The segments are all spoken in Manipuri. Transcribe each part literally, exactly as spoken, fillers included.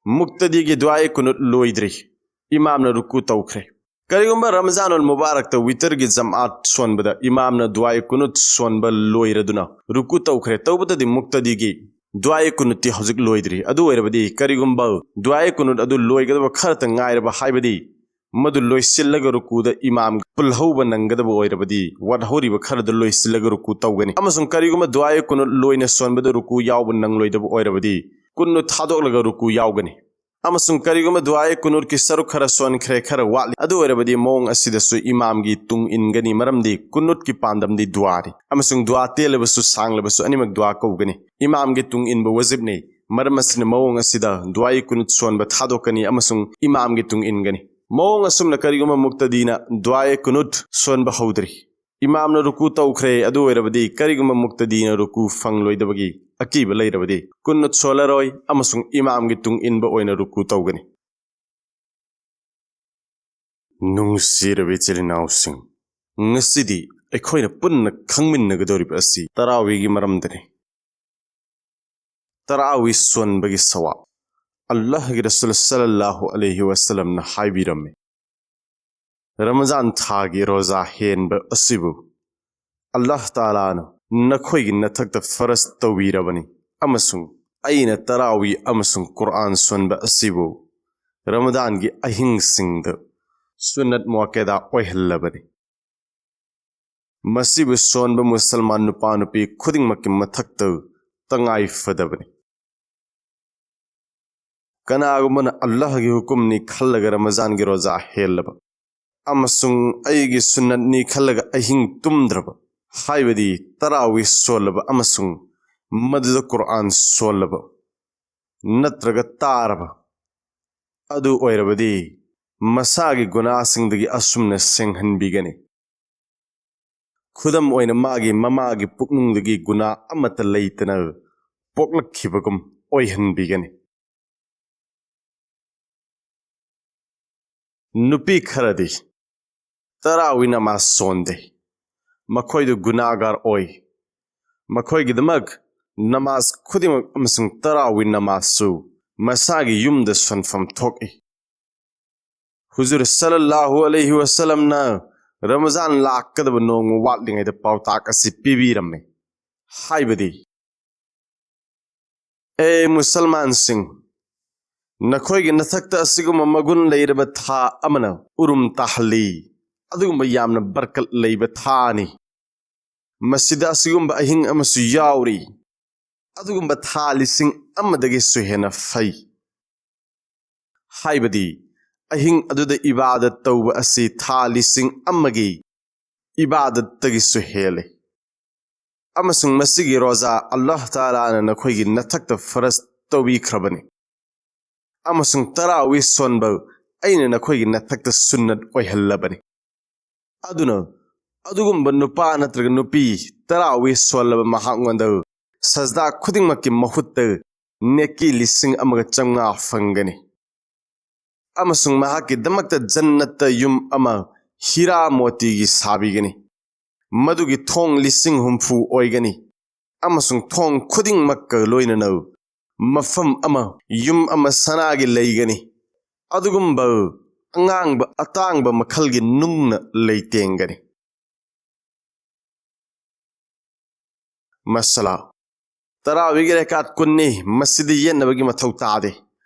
ꯃꯨꯛꯇꯗꯤꯒꯤ ꯗꯨꯑꯥꯏ ꯀꯨꯅꯨꯠ ꯂꯣꯏꯗ꯭ꯔꯤ꯫ ꯏꯃꯥꯝꯅ ꯔꯨꯀꯨ ꯇꯧꯈ꯭ꯔꯦ꯫ ꯀꯔꯤꯒꯨꯝꯕ ꯔꯃꯖꯥꯅꯨꯜ ꯃꯨꯕꯥꯔꯛꯇ ꯋꯤꯇꯔꯒꯤ ꯖꯃꯥꯠ ꯁꯣꯟꯕꯗ ꯏꯃꯥꯝꯅ ꯗꯨꯑꯥꯏ ꯀꯨꯅꯨꯠ ꯁꯣꯟꯕ ꯂꯣꯏꯔꯗꯨꯅ ꯔꯨꯀꯨ ꯇꯧꯈ꯭ꯔꯦ, ꯇꯧꯕꯇꯗꯤ ꯃꯨꯛꯇꯗꯤꯒꯤ ꯗꯨꯑꯥꯏ ꯀꯨꯅꯨꯠꯇꯤ ꯍꯧꯖꯤꯛ ꯂꯣꯏꯗ꯭ꯔꯤ꯫ ꯑꯗꯨ ꯑꯣꯏꯔꯕꯗꯤ ꯀꯔꯤꯒꯨꯝꯕ ꯗꯨꯑꯥꯏ ꯀꯨꯅꯨꯠ ꯑꯗꯨ ꯂꯣꯏꯒꯗꯕ ꯈꯔꯇ ꯉꯥꯏꯔꯕ, ꯍꯥꯏꯕꯗꯤ ꯃꯗꯨ ꯂꯣꯏꯁꯤꯜꯂꯒ ꯔꯨꯀꯨꯗ ꯏꯃꯥꯝꯒ ꯄꯨꯜꯍꯧꯕ ꯅꯪꯒꯗꯕ ꯑꯣꯏꯔꯕꯗꯤ, ꯋꯥꯠꯍꯧꯔꯤꯕ ꯈꯔꯗꯨ ꯂꯣꯏꯁꯤꯜꯂꯒ ꯔꯨꯀꯨ ꯇꯧꯒꯅꯤ꯫ ꯑꯃꯁꯨꯡ ꯀꯔꯤꯒꯨꯝꯕ ꯗꯨꯑꯥꯏ ꯀꯨꯅꯨꯠ ꯂꯣꯏꯅ ꯁꯣꯟꯕꯗ ꯔꯨꯀꯨ ꯌꯥꯎꯕ ꯅꯪꯂꯣꯏꯗꯕ ꯑꯣꯏꯔꯕꯗꯤ, ꯀꯨꯟꯅꯨꯠ ꯊꯥꯗꯣꯛꯂꯒ ꯔꯨꯀꯨ ꯌꯥꯎꯒꯅꯤ꯫ ꯑꯃꯁꯨꯡ ꯀꯔꯤꯒꯨꯝꯕ ꯗꯨꯑꯥꯏ ꯀꯨꯅꯨꯠꯀꯤ ꯁꯔꯨꯛ ꯈꯔ ꯁꯣꯟꯈ꯭ꯔꯦ, ꯈꯔ ꯋꯥꯠꯂꯤ, ꯑꯗꯨ ꯑꯣꯏꯔꯕꯗꯤ ꯃꯑꯣꯡ ꯑꯁꯤꯗꯁꯨ ꯏꯃꯥꯝꯒꯤ ꯇꯨꯡ ꯏꯟꯒꯅꯤ, ꯃꯔꯝꯗꯤ ꯀꯨꯅꯨꯠꯀꯤ ꯄꯥꯟꯗꯝꯗꯤ ꯗꯨꯑꯥꯅꯤ꯫ ꯑꯃꯁꯨꯡ ꯗꯨꯑꯥ ꯇꯦꯜꯂꯕꯁꯨ ꯁꯥꯡꯂꯕꯁꯨ ꯑꯅꯤꯃꯛ ꯗꯨꯑꯥ ꯀꯧꯒꯅꯤ꯫ ꯏꯃꯥꯝꯒꯤ ꯇꯨꯡ ꯏꯟꯕ ꯋꯥꯖꯤꯕꯅꯤ꯫ ꯃꯔꯝ ꯑꯁꯤꯅ ꯃꯑꯣꯡ ꯑꯁꯤꯗ ꯗꯨꯑꯥꯏ ꯀꯨꯅꯨꯠ ꯁꯣꯟꯕ ꯊꯥꯗꯣꯛꯀꯅꯤ ꯑꯃꯁꯨꯡ ꯏꯃꯥꯝꯒꯤ ꯇꯨꯡ ꯏꯟꯒꯅꯤ꯫ ꯃꯑꯣꯡ ꯑꯁꯨꯝꯅ ꯀꯔꯤꯒꯨꯝꯕ ꯃꯨꯛꯇꯗꯤꯅ ꯗꯨꯑꯥꯏ ꯀꯨꯅꯨꯠ ꯁꯣꯟꯕ ꯍꯧꯗ꯭ꯔꯤ, ꯏꯃꯥꯝꯅ ꯔꯨꯀꯨ ꯇꯧꯈ꯭ꯔꯦ, ꯑꯗꯨ ꯑꯣꯏꯔꯕꯗꯤ ꯀꯔꯤꯒꯨꯝꯕ ꯃꯨꯛꯇꯗꯤꯅ ꯔꯨꯀꯨ ꯐꯪꯂꯣꯏꯗꯕꯒꯤ ꯑꯀꯤꯕ ꯂꯩꯔꯕꯗꯤ, ꯀꯨꯟꯅꯨꯠ ꯁꯣꯜꯂꯔꯣꯏ ꯑꯃꯁꯨꯡ ꯏꯃꯥꯝꯒꯤ ꯇꯨꯡ ꯏꯟꯕ ꯑꯣꯏꯅ ꯔꯨꯀꯨ ꯇꯧꯒꯅꯤ꯫ ꯅꯨꯡꯁꯤꯔꯕ ꯏꯆꯤꯜ ꯏꯅꯥꯎꯁꯤꯡ, ꯉꯁꯤꯗꯤ ꯑꯩꯈꯣꯏꯅ ꯄꯨꯟꯅ ꯈꯪꯃꯤꯟꯅꯒꯗꯧꯔꯤꯕ ꯑꯁꯤ ꯇꯔꯥꯋꯤꯒꯤ ꯃꯔꯝꯗꯅꯤ꯫ ꯇꯔꯥꯋꯤ ꯁꯣꯟꯕꯒꯤ ꯁꯋꯥꯕ꯫ ꯑꯜꯂꯥꯍꯒꯤ ꯔꯁꯨꯜ ꯁꯜꯂꯜꯂꯥꯍꯨ ꯑꯂꯩꯍꯤ ꯋꯁꯜꯂꯝꯅ ꯍꯥꯏꯕꯤꯔꯝꯃꯤ, "ꯔꯃꯖꯥꯟ ꯊꯥꯒꯤ ꯔꯣꯖꯥ ꯍꯦꯟꯕ ꯑꯁꯤꯕꯨ ꯑꯜꯂꯥꯍ ꯇꯥꯂꯥꯅ ꯅꯈꯣꯏꯒꯤ ꯅꯊꯛꯇ ꯐꯔꯖ ꯇꯧꯕꯤꯔꯕꯅꯤ, ꯑꯃꯁꯨꯡ ꯑꯩꯅ ꯇꯔꯥꯋꯤ ꯑꯃꯁꯨꯡ ꯀꯨꯔꯑꯥꯟ ꯁꯣꯟꯕ ꯑꯁꯤꯕꯨ ꯔꯃꯗꯥꯟꯒꯤ ꯑꯍꯤꯡꯁꯤꯡꯗ ꯁꯨꯟꯅꯠ ꯃꯨꯑꯛꯀꯦꯗꯥ ꯑꯣꯏꯍꯜꯂꯕꯅꯤ꯫ ꯃꯁꯤꯕꯨ ꯁꯣꯟꯕ ꯃꯨꯁꯜꯃꯥꯟ ꯅꯨꯄꯥ ꯅꯨꯄꯤ ꯈꯨꯗꯤꯡꯃꯛꯀꯤ ꯃꯊꯛꯇ ꯇꯉꯥꯏ ꯐꯗꯕꯅꯤ꯫ ꯀꯅꯥꯒꯨꯝꯕꯅ ꯑꯜꯂꯥꯍꯒꯤ ꯍꯨꯀꯨꯝꯅꯤ ꯈꯜꯂꯒ ꯔꯃꯖꯥꯟꯒꯤ ꯔꯣꯖꯥ ꯍꯦꯜꯂꯕ ꯑꯃꯁꯨꯡ ꯑꯩꯒꯤ ꯁꯨꯟꯅꯠꯅꯤ ꯈꯜꯂꯒ ꯑꯍꯤꯡ ꯇꯨꯝꯗ꯭ꯔꯕ, ꯍꯥꯏꯕꯗꯤ ꯇꯔꯥꯋꯤ ꯁꯣꯜꯂꯕ ꯑꯃꯁꯨꯡ ꯃꯗꯨꯗ ꯀꯨꯔꯑꯥꯟ ꯁꯣꯜꯂꯕ ꯅꯠꯇ꯭ꯔꯒ ꯇꯥꯔꯕ, ꯑꯗꯨ ꯑꯣꯏꯔꯕꯗꯤ ꯃꯁꯥꯒꯤ ꯒꯨꯅꯥꯁꯤꯡꯗꯒꯤ ꯑꯁꯨꯝꯅ ꯁꯦꯡꯍꯟꯕꯤꯒꯅꯤ꯫ ꯈꯨꯗꯝ ꯑꯣꯏꯅ, ꯃꯥꯒꯤ ꯃꯃꯥꯒꯤ ꯄꯨꯛꯅꯨꯡꯗꯒꯤ ꯒꯨꯅꯥ ꯑꯃꯠꯇ ꯂꯩꯇꯅ ꯄꯣꯛꯂꯛꯈꯤꯕꯒꯨꯝ ꯑꯣꯏꯍꯟꯕꯤꯒꯅꯤ"꯫ ꯅꯨꯄꯤ ꯈꯔꯗꯤ ꯇꯔꯥꯋꯤ ꯅꯃꯥꯖ ꯁꯣꯟꯗꯦ꯫ ꯃꯈꯣꯏꯗꯨ ꯒꯨꯅꯥꯒꯥꯔ ꯑꯣꯏ꯫ ꯃꯈꯣꯏꯒꯤꯗꯃꯛ ꯅꯃꯥꯖ ꯈꯨꯗꯤꯡꯃꯛ ꯑꯃꯁꯨꯡ ꯇꯔꯥꯋꯤ ꯅꯃꯥꯖꯁꯨ ꯃꯁꯥꯒꯤ ꯌꯨꯝꯗ ꯁꯣꯟꯐꯝ ꯊꯣꯛꯏ꯫ ꯍꯨꯖꯨꯔ ꯁꯜꯂꯜꯂꯥꯍꯨ ꯑꯂꯩꯍꯤ ꯋꯥꯁꯜꯂꯝꯅ ꯔꯃꯖꯥꯟ ꯂꯥꯛꯀꯗꯕ ꯅꯣꯡꯃ ꯋꯥꯠꯂꯤꯉꯩꯗ ꯄꯥꯎꯇꯥꯛ ꯑꯁꯤ ꯄꯤꯕꯤꯔꯝꯃꯤ꯫ ꯍꯥꯏꯕꯗꯤ, ꯑꯦ ꯃꯨꯁꯜꯃꯥꯟꯁꯤꯡ, ꯅꯈꯣꯏꯒꯤ ꯅꯊꯛꯇ ꯑꯁꯤꯒꯨꯝꯕ ꯃꯒꯨꯟ ꯂꯩꯔꯕ ꯊꯥ ꯑꯃꯅ ꯎꯔꯨꯝ ꯇꯥꯍꯜꯂꯤ꯫ ꯑꯗꯨꯒꯨꯝꯕ ꯌꯥꯝꯅ ꯕꯔꯀꯠ ꯂꯩꯕ ꯊꯥꯅꯤ꯫ ꯃꯁꯤꯗ ꯑꯁꯤꯒꯨꯝꯕ ꯑꯍꯤꯡ ꯑꯃꯁꯨ ꯌꯥꯎꯔꯤ꯫ ꯑꯗꯨꯒꯨꯝꯕ ꯊꯥ ꯂꯤꯁꯤꯡ ꯑꯃꯗꯒꯤꯁꯨ ꯍꯦꯟꯅ ꯐꯩ꯫ ꯍꯥꯏꯕꯗꯤ, ꯑꯍꯤꯡ ꯑꯗꯨꯗ ꯏꯕꯥꯗꯠ ꯇꯧꯕ ꯑꯁꯤ ꯊꯥ ꯂꯤꯁꯤꯡ ꯑꯃꯒꯤ ꯏꯕꯥꯗꯠꯇꯒꯤꯁꯨ ꯍꯦꯜꯂꯤ꯫ ꯑꯃꯁꯨꯡ ꯃꯁꯤꯒꯤ ꯔꯣꯖꯥ ꯑꯜꯂꯥꯍ ꯇꯥꯂꯥꯅ ꯅꯈꯣꯏꯒꯤ ꯅꯊꯛꯇ ꯐꯔꯖ ꯇꯧꯕꯤꯈ꯭ꯔꯕꯅꯤ꯫ ꯑꯃꯁꯨꯡ ꯇꯔꯥꯋꯤ ꯁꯣꯟꯕ ꯑꯩꯅ ꯅꯈꯣꯏꯒꯤ ꯅꯊꯛꯇ ꯁꯨꯟꯅꯠ ꯑꯣꯏꯍꯜꯂꯕꯅꯤ꯫ ꯑꯗꯨꯅ ꯑꯗꯨꯒꯨꯝꯕ ꯅꯨꯄꯥ ꯅꯠꯇ꯭ꯔꯒ ꯅꯨꯄꯤ ꯇꯔꯥꯋꯤ ꯁꯣꯜꯂꯕ ꯃꯍꯥꯛꯉꯣꯟꯗ ꯁꯖꯗꯥ ꯈꯨꯗꯤꯡꯃꯛꯀꯤ ꯃꯍꯨꯠꯇ ꯅꯦꯀꯤ ꯂꯤꯁꯤꯡ ꯑꯃꯒ ꯆꯥꯝꯃꯉꯥ ꯐꯪꯒꯅꯤ꯫ ꯑꯃꯁꯨꯡ ꯃꯍꯥꯛꯀꯤꯗꯃꯛꯇ ꯖꯟꯅꯠꯇ ꯌꯨꯝ ꯑꯃ ꯍꯤꯔꯥ ꯃꯣꯇꯤꯒꯤ ꯁꯥꯕꯤꯒꯅꯤ꯫ ꯃꯗꯨꯒꯤ ꯊꯣꯡ ꯂꯤꯁꯤꯡ ꯍꯨꯝꯐꯨ ꯑꯣꯏꯒꯅꯤ꯫ ꯑꯃꯁꯨꯡ ꯊꯣꯡ ꯈꯨꯗꯤꯡꯃꯛꯀ ꯂꯣꯏꯅꯅ ꯃꯐꯝ ꯑꯃ, ꯌꯨꯝ ꯑꯃ ꯁꯅꯥꯒꯤ ꯂꯩꯒꯅꯤ꯫ ꯑꯗꯨꯒꯨꯝꯕ ꯑꯉꯥꯡꯕ ꯑꯇꯥꯡꯕ ꯃꯈꯜꯒꯤ ꯅꯨꯡꯅ ꯂꯩꯇꯦꯡꯒꯅꯤ꯫ ꯃꯁꯂꯥ, ꯇꯔꯥꯋꯤꯒꯤ ꯔꯦꯀꯥꯠ ꯀꯨꯟꯅꯤ, ꯃꯁꯤꯗꯤ ꯌꯦꯠꯅꯕꯒꯤ ꯃꯊꯧ ꯇꯥꯗꯦ꯫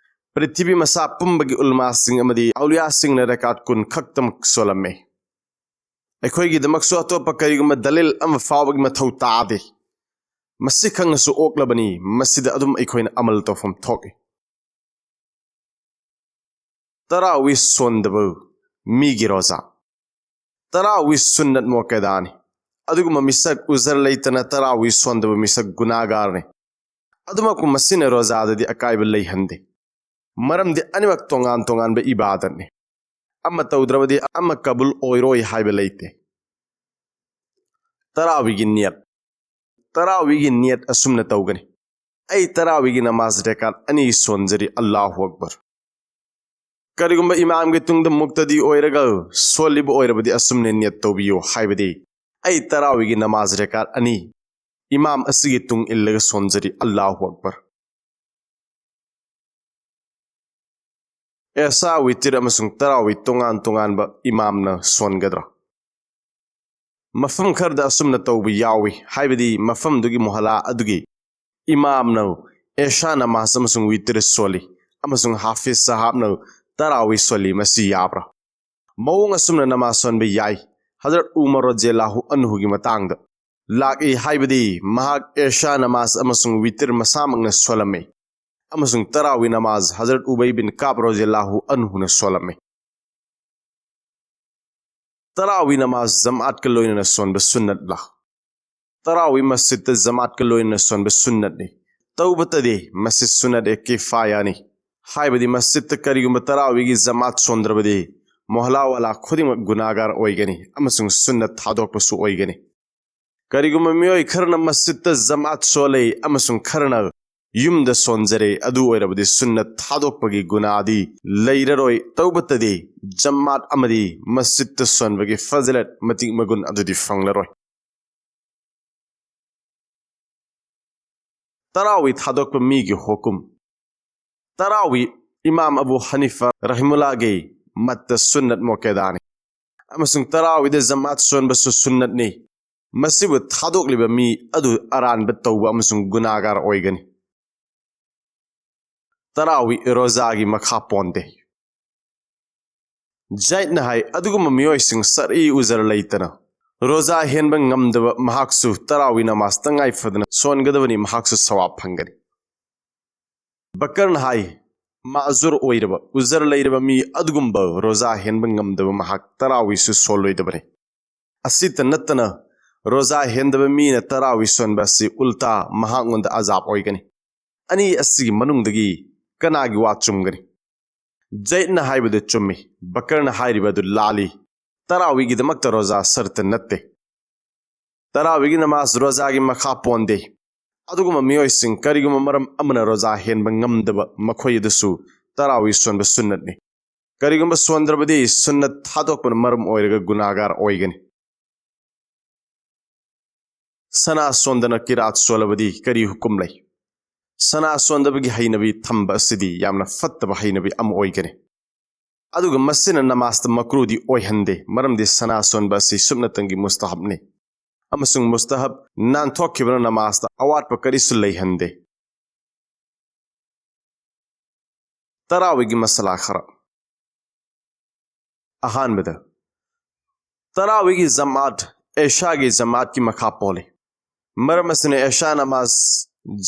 ꯄ꯭ꯔꯤꯊꯤꯕꯤ ꯃꯁꯥ ꯄꯨꯝꯕꯒꯤ ꯎꯂꯃꯥꯁꯤꯡ ꯑꯃꯗꯤ ꯑꯧꯂꯤꯌꯥꯁꯤꯡꯅ ꯔꯦꯀꯥꯠ ꯀꯨꯟ ꯈꯛꯇꯃꯛ ꯁꯣꯜꯂꯝꯃꯤ꯫ ꯑꯩꯈꯣꯏꯒꯤꯗꯃꯛꯁꯨ ꯑꯇꯣꯞꯄ ꯀꯔꯤꯒꯨꯝꯕ ꯗꯂꯤꯜ ꯑꯃ ꯐꯥꯎꯕꯒꯤ ꯃꯊꯧ ꯇꯥꯗꯦ꯫ ꯃꯁꯤ ꯈꯪꯅꯁꯨ ꯑꯣꯛꯂꯕꯅꯤ, ꯃꯁꯤꯗ ꯑꯗꯨꯝ ꯑꯩꯈꯣꯏꯅ ꯑꯃꯜ ꯇꯧꯐꯝ ꯊꯣꯛꯏ꯫ ꯇꯔꯥꯋꯤ ꯁꯣꯟꯗꯕ ꯃꯤꯒꯤ ꯔꯣꯖꯥ꯫ ꯇꯔꯥꯋꯤ ꯁꯨꯟꯅꯠ ꯃꯣꯀꯦꯗꯥꯅꯤ꯫ ꯑꯗꯨꯒꯨꯝꯕ ꯃꯤꯁꯛ ꯎꯖꯔ ꯂꯩꯇꯅ ꯇꯔꯥꯋꯤ ꯁꯣꯟꯗꯕ ꯃꯤꯁꯛ ꯒꯨꯅꯥꯒꯥꯔꯅꯤ꯫ ꯑꯗꯨꯃꯛꯄꯨ ꯃꯁꯤꯅ ꯔꯣꯖꯥꯗꯗꯤ ꯑꯀꯥꯏꯕ ꯂꯩꯍꯟꯗꯦ꯫ ꯃꯔꯝꯗꯤ ꯑꯅꯤꯃꯛ ꯇꯣꯉꯥꯟ ꯇꯣꯉꯥꯟꯕ ꯏꯕꯥꯗꯠꯅꯤ꯫ ꯑꯃ ꯇꯧꯗ꯭ꯔꯕꯗꯤ ꯑꯃ ꯀꯕꯨꯜ ꯑꯣꯏꯔꯣꯏ ꯍꯥꯏꯕ ꯂꯩꯇꯦ꯫ ꯇꯔꯥꯋꯤꯒꯤ ꯅꯤꯌꯠ꯫ ꯇꯔꯥꯋꯤꯒꯤ ꯅꯤꯌꯠ ꯑꯁꯨꯝꯅ ꯇꯧꯒꯅꯤ: ꯑꯩ ꯇꯔꯥꯋꯤꯒꯤ ꯅꯃꯥꯖ ꯔꯦꯀꯥꯠ ꯑꯅꯤ ꯁꯣꯟꯖꯔꯤ, ꯑꯜꯂꯥꯍꯨ ꯑꯛꯕꯔ꯫ ꯀꯔꯤꯒꯨꯝꯕ ꯏꯃꯥꯝꯒꯤ ꯇꯨꯡꯗ ꯃꯨꯛꯇꯗꯤ ꯑꯣꯏꯔꯒ ꯁꯣꯜꯂꯤꯕ ꯑꯣꯏꯔꯕꯗꯤ ꯑꯁꯨꯝꯅ ꯅꯤꯌꯠ ꯇꯧꯕꯤꯌꯨ, ꯍꯥꯏꯕꯗꯤ, ꯑꯩ ꯇꯔꯥꯋꯤꯒꯤ ꯅꯃꯥꯖ ꯔꯦꯀꯥꯠ ꯑꯅꯤ ꯏꯃꯥꯝ ꯑꯁꯤꯒꯤ ꯇꯨꯡ ꯏꯜꯂꯒ ꯁꯣꯟꯖꯔꯤ, ꯑꯜꯂꯥꯍꯨ ꯑꯛꯕꯔ꯫ ꯑꯦꯁꯥ ꯋꯤꯇꯤꯔ ꯑꯃꯁꯨꯡ ꯇꯔꯥꯋꯤ ꯇꯣꯉꯥꯟ ꯇꯣꯉꯥꯟꯕ ꯏꯃꯥꯝꯅ ꯁꯣꯟꯒꯗ꯭ꯔꯥ? ꯃꯐꯝ ꯈꯔꯗ ꯑꯁꯨꯝꯅ ꯇꯧꯕ ꯌꯥꯎꯏ, ꯍꯥꯏꯕꯗꯤ ꯃꯐꯝꯗꯨꯒꯤ ꯃꯣꯍꯂꯥ ꯑꯗꯨꯒꯤ ꯏꯃꯥꯝꯅ ꯑꯦꯁꯥ ꯅꯃꯥꯖ ꯑꯃꯁꯨꯡ ꯋꯤꯇꯤꯔ ꯁꯣꯜꯂꯤ ꯑꯃꯁꯨꯡ ꯍꯥꯐꯤꯖ ꯁꯥꯍꯥꯕꯅ ꯇꯔꯥꯋꯤ ꯁꯣꯜꯂꯤ꯫ ꯃꯁꯤ ꯌꯥꯕ꯭ꯔꯥ? ꯃꯑꯣꯡ ꯑꯁꯨꯝꯅ ꯅꯃꯥꯖ ꯁꯣꯟꯕ ꯌꯥꯏ꯫ ꯍꯖꯔꯠ ꯎꯃꯔ ꯔꯣꯖꯦꯂꯥꯍꯨ ꯑꯟꯍꯨꯒꯤ ꯃꯇꯥꯡꯗ ꯂꯥꯛꯏ, ꯍꯥꯏꯕꯗꯤ ꯃꯍꯥꯛ ꯑꯦꯁꯥ ꯅꯃꯥꯖ ꯑꯃꯁꯨꯡ ꯋꯤꯇꯤꯔ ꯃꯁꯥꯃꯛꯅ ꯁꯣꯜꯂꯝꯃꯤ ꯑꯃꯁꯨꯡ ꯇꯔꯥꯋꯤ ꯅꯃꯥꯖ ꯍꯖꯔꯠ ꯎꯕꯩ ꯕꯤꯟ ꯀꯥꯕ ꯔꯣꯖꯦꯂꯥꯍꯨ ꯑꯟꯍꯨꯅ ꯁꯣꯜꯂꯝꯃꯤ꯫ ꯇꯔꯥꯋꯤ ꯅꯃꯥꯖ ꯖꯃꯥꯠꯀ ꯂꯣꯏꯅꯅ ꯁꯣꯟꯕ ꯁꯨꯟꯅꯠꯂꯥ? ꯇꯔꯥꯋꯤ ꯃꯁꯖꯤꯗꯇ ꯖꯃꯥꯠꯀ ꯂꯣꯏꯅꯅ ꯁꯣꯟꯕ ꯁꯨꯟꯅꯠꯅꯤ꯫ ꯇꯧꯕꯇꯗꯤ ꯃꯁꯖꯤꯗ ꯁꯨꯟꯅꯠ ꯑꯦ ꯀꯤꯐꯥꯌꯥꯅꯤ, ꯍꯥꯏꯕꯗꯤ ꯃꯁꯖꯤꯗꯇ ꯀꯔꯤꯒꯨꯝꯕ ꯇꯔꯥꯋꯤꯒꯤ ꯖꯃꯥꯠ ꯁꯣꯟꯗ꯭ꯔꯕꯗꯤ ꯃꯣꯍꯂꯥꯋꯥꯂꯥ ꯈꯨꯗꯤꯡꯃꯛ ꯒꯨꯅꯥꯒꯥꯔ ꯑꯣꯏꯒꯅꯤ ꯑꯃꯁꯨꯡ ꯁꯨꯟꯅꯠ ꯊꯥꯗꯣꯛꯄꯁꯨ ꯑꯣꯏꯒꯅꯤ꯫ ꯀꯔꯤꯒꯨꯝꯕ ꯃꯤꯑꯣꯏ ꯈꯔꯅ ꯃꯁꯖꯤꯗꯇ ꯖꯃꯥꯠ ꯁꯣꯜꯂꯦ ꯑꯃꯁꯨꯡ ꯈꯔꯅ ꯌꯨꯝꯗ ꯁꯣꯟꯖꯔꯦ, ꯑꯗꯨ ꯑꯣꯏꯔꯕꯗꯤ ꯁꯨꯟꯅꯠ ꯊꯥꯗꯣꯛꯄꯒꯤ ꯒꯨꯅꯥꯗꯤ ꯂꯩꯔꯔꯣꯏ꯫ ꯇꯧꯕꯇꯗꯤ ꯖꯃꯥꯠ ꯑꯃꯗꯤ ꯃꯁꯖꯤꯗꯇ ꯁꯣꯟꯕꯒꯤ ꯐꯖꯂꯠ, ꯃꯇꯤꯛ ꯃꯒꯨꯟ ꯑꯗꯨꯗꯤ ꯐꯪꯂꯔꯣꯏ꯫ ꯇꯔꯥꯋꯤ ꯊꯥꯗꯣꯛꯄ ꯃꯤꯒꯤ ꯍꯨꯀꯨꯝ꯫ ꯇꯔꯥꯋꯤ ꯏꯃꯥꯝ ꯑꯕꯨ ꯍꯅꯤꯐꯥ ꯔꯍꯤꯃꯨꯜꯂꯥꯒꯤ ꯃꯠꯇ ꯁꯨꯟꯅꯠ ꯃꯣꯀꯦꯗꯥꯅꯤ ꯑꯃꯁꯨꯡ ꯇꯔꯥꯋꯤꯗ ꯖꯃꯥꯠ ꯁꯣꯟꯕꯁꯨ ꯁꯨꯟꯅꯠꯅꯤ꯫ ꯃꯁꯤꯕꯨ ꯊꯥꯗꯣꯛꯂꯤꯕ ꯃꯤ ꯑꯗꯨ ꯑꯔꯥꯟꯕ ꯇꯧꯕ ꯑꯃꯁꯨꯡ ꯒꯨꯅꯥꯒꯥꯔ ꯑꯣꯏꯒꯅꯤ꯫ ꯇꯔꯥꯋꯤ ꯔꯣꯖꯥꯒꯤ ꯃꯈꯥ ꯄꯣꯟꯗꯦ꯫ ꯖꯥꯏꯗꯅ ꯍꯥꯏ, ꯑꯗꯨꯒꯨꯝꯕ ꯃꯤꯑꯣꯏꯁꯤꯡ ꯁꯔꯏ ꯎꯖꯔ ꯂꯩꯇꯅ ꯔꯣꯖꯥ ꯍꯦꯟꯕ ꯉꯝꯗꯕ ꯃꯍꯥꯛꯁꯨ ꯇꯔꯥꯋꯤ ꯅꯃꯥꯖ ꯇꯉꯥꯏ ꯐꯗꯅ ꯁꯣꯟꯒꯗꯕꯅꯤ, ꯃꯍꯥꯛꯁꯨ ꯁꯋꯥꯕ ꯐꯪꯒꯅꯤ꯫ ꯕꯀꯔꯅ ꯍꯥꯏ, ꯃꯥꯖꯨꯔ ꯑꯣꯏꯔꯕ, ꯎꯖꯔ ꯂꯩꯔꯕ ꯃꯤ ꯑꯗꯨꯒꯨꯝꯕ ꯔꯣꯖꯥ ꯍꯦꯟꯕ ꯉꯝꯗꯕ ꯃꯍꯥꯛ ꯇꯔꯥꯋꯤꯁꯨ ꯁꯣꯜꯂꯣꯏꯗꯕꯅꯤ꯫ ꯑꯁꯤꯇ ꯅꯠꯇꯅ ꯔꯣꯖꯥ ꯍꯦꯟꯗꯕ ꯃꯤꯅ ꯇꯔꯥꯋꯤ ꯁꯣꯟꯕ ꯑꯁꯤ ꯎꯜꯇꯥ ꯃꯍꯥꯛꯉꯣꯟꯗ ꯑꯖꯥꯕ ꯑꯣꯏꯒꯅꯤ꯫ ꯑꯅꯤ ꯑꯁꯤꯒꯤ ꯃꯅꯨꯡꯗꯒꯤ ꯀꯅꯥꯒꯤ ꯋꯥ ꯆꯨꯝꯒꯅꯤ? ꯖꯩꯗꯅ ꯍꯥꯏꯕꯗꯨ ꯆꯨꯝꯃꯤ, ꯕꯀꯔꯅ ꯍꯥꯏꯔꯤꯕ ꯑꯗꯨ ꯂꯥꯜꯂꯤ꯫ ꯇꯔꯥꯋꯤꯒꯤꯗꯃꯛꯇ ꯔꯣꯖꯥ ꯁꯔꯇ ꯅꯠꯇꯦ꯫ ꯇꯔꯥꯋꯤꯒꯤ ꯅꯃꯥꯖ ꯔꯣꯖꯥꯒꯤ ꯃꯈꯥ ꯄꯣꯟꯗꯦ꯫ ꯑꯗꯨꯒꯨꯝꯕ ꯃꯤꯑꯣꯏꯁꯤꯡ ꯀꯔꯤꯒꯨꯝꯕ ꯃꯔꯝ ꯑꯃꯅ ꯔꯣꯖꯥ ꯍꯦꯟꯕ ꯉꯝꯗꯕ, ꯃꯈꯣꯏ ꯑꯗꯨꯁꯨ ꯇꯔꯥꯋꯤ ꯁꯣꯟꯕ ꯁꯨꯟꯅꯠꯅꯤ꯫ ꯀꯔꯤꯒꯨꯝꯕ ꯁꯣꯟꯗ꯭ꯔꯕꯗꯤ ꯁꯨꯟꯅꯠ ꯊꯥꯗꯣꯛꯄꯅ ꯃꯔꯝ ꯑꯣꯏꯔꯒ ꯒꯨꯅꯥꯒꯥꯔ ꯑꯣꯏꯒꯅꯤ꯫ ꯁꯅꯥ ꯁꯣꯟꯗꯅ ꯀꯤꯔꯥꯠ ꯁꯣꯜꯂꯕꯗꯤ ꯀꯔꯤ ꯍꯨꯀꯨꯝ ꯂꯩ? ꯁꯅꯥ ꯁꯣꯟꯗꯕꯒꯤ ꯍꯩꯅꯕꯤ ꯊꯝꯕ ꯑꯁꯤꯗꯤ ꯌꯥꯝꯅ ꯐꯠꯇꯕ ꯍꯩꯅꯕꯤ ꯑꯃ ꯑꯣꯏꯒꯅꯤ꯫ ꯑꯗꯨꯒ ꯃꯁꯤꯅ ꯅꯃꯥꯖꯇ ꯃꯀ꯭ꯔꯨꯗꯤ ꯑꯣꯏꯍꯟꯗꯦ, ꯃꯔꯝꯗꯤ ꯁꯅꯥ ꯁꯣꯟꯕ ꯑꯁꯤ ꯁꯨꯞꯅꯇꯪꯒꯤ ꯃꯨꯁꯇꯍꯕꯅꯤ꯫ ꯑꯃꯁꯨꯡ ꯃꯨꯁꯇꯍꯕ ꯅꯥꯟꯊꯣꯛꯈꯤꯕꯅ ꯅꯃꯥꯖꯇ ꯑꯋꯥꯠꯄ ꯀꯔꯤꯁꯨ ꯂꯩꯍꯟꯗꯦ꯫ ꯇꯔꯥꯋꯤꯒꯤ ꯃꯁꯂꯥ ꯈꯔ꯫ ꯑꯍꯥꯟꯕꯗ, ꯇꯔꯥꯋꯤꯒꯤ ꯖꯃꯥꯠ ꯑꯦꯁꯥꯒꯤ ꯖꯃꯥꯠꯀꯤ ꯃꯈꯥ ꯄꯣꯜꯂꯤ꯫ ꯃꯔꯝ ꯑꯁꯤꯅ ꯑꯦꯁꯥ ꯅꯃꯥꯖ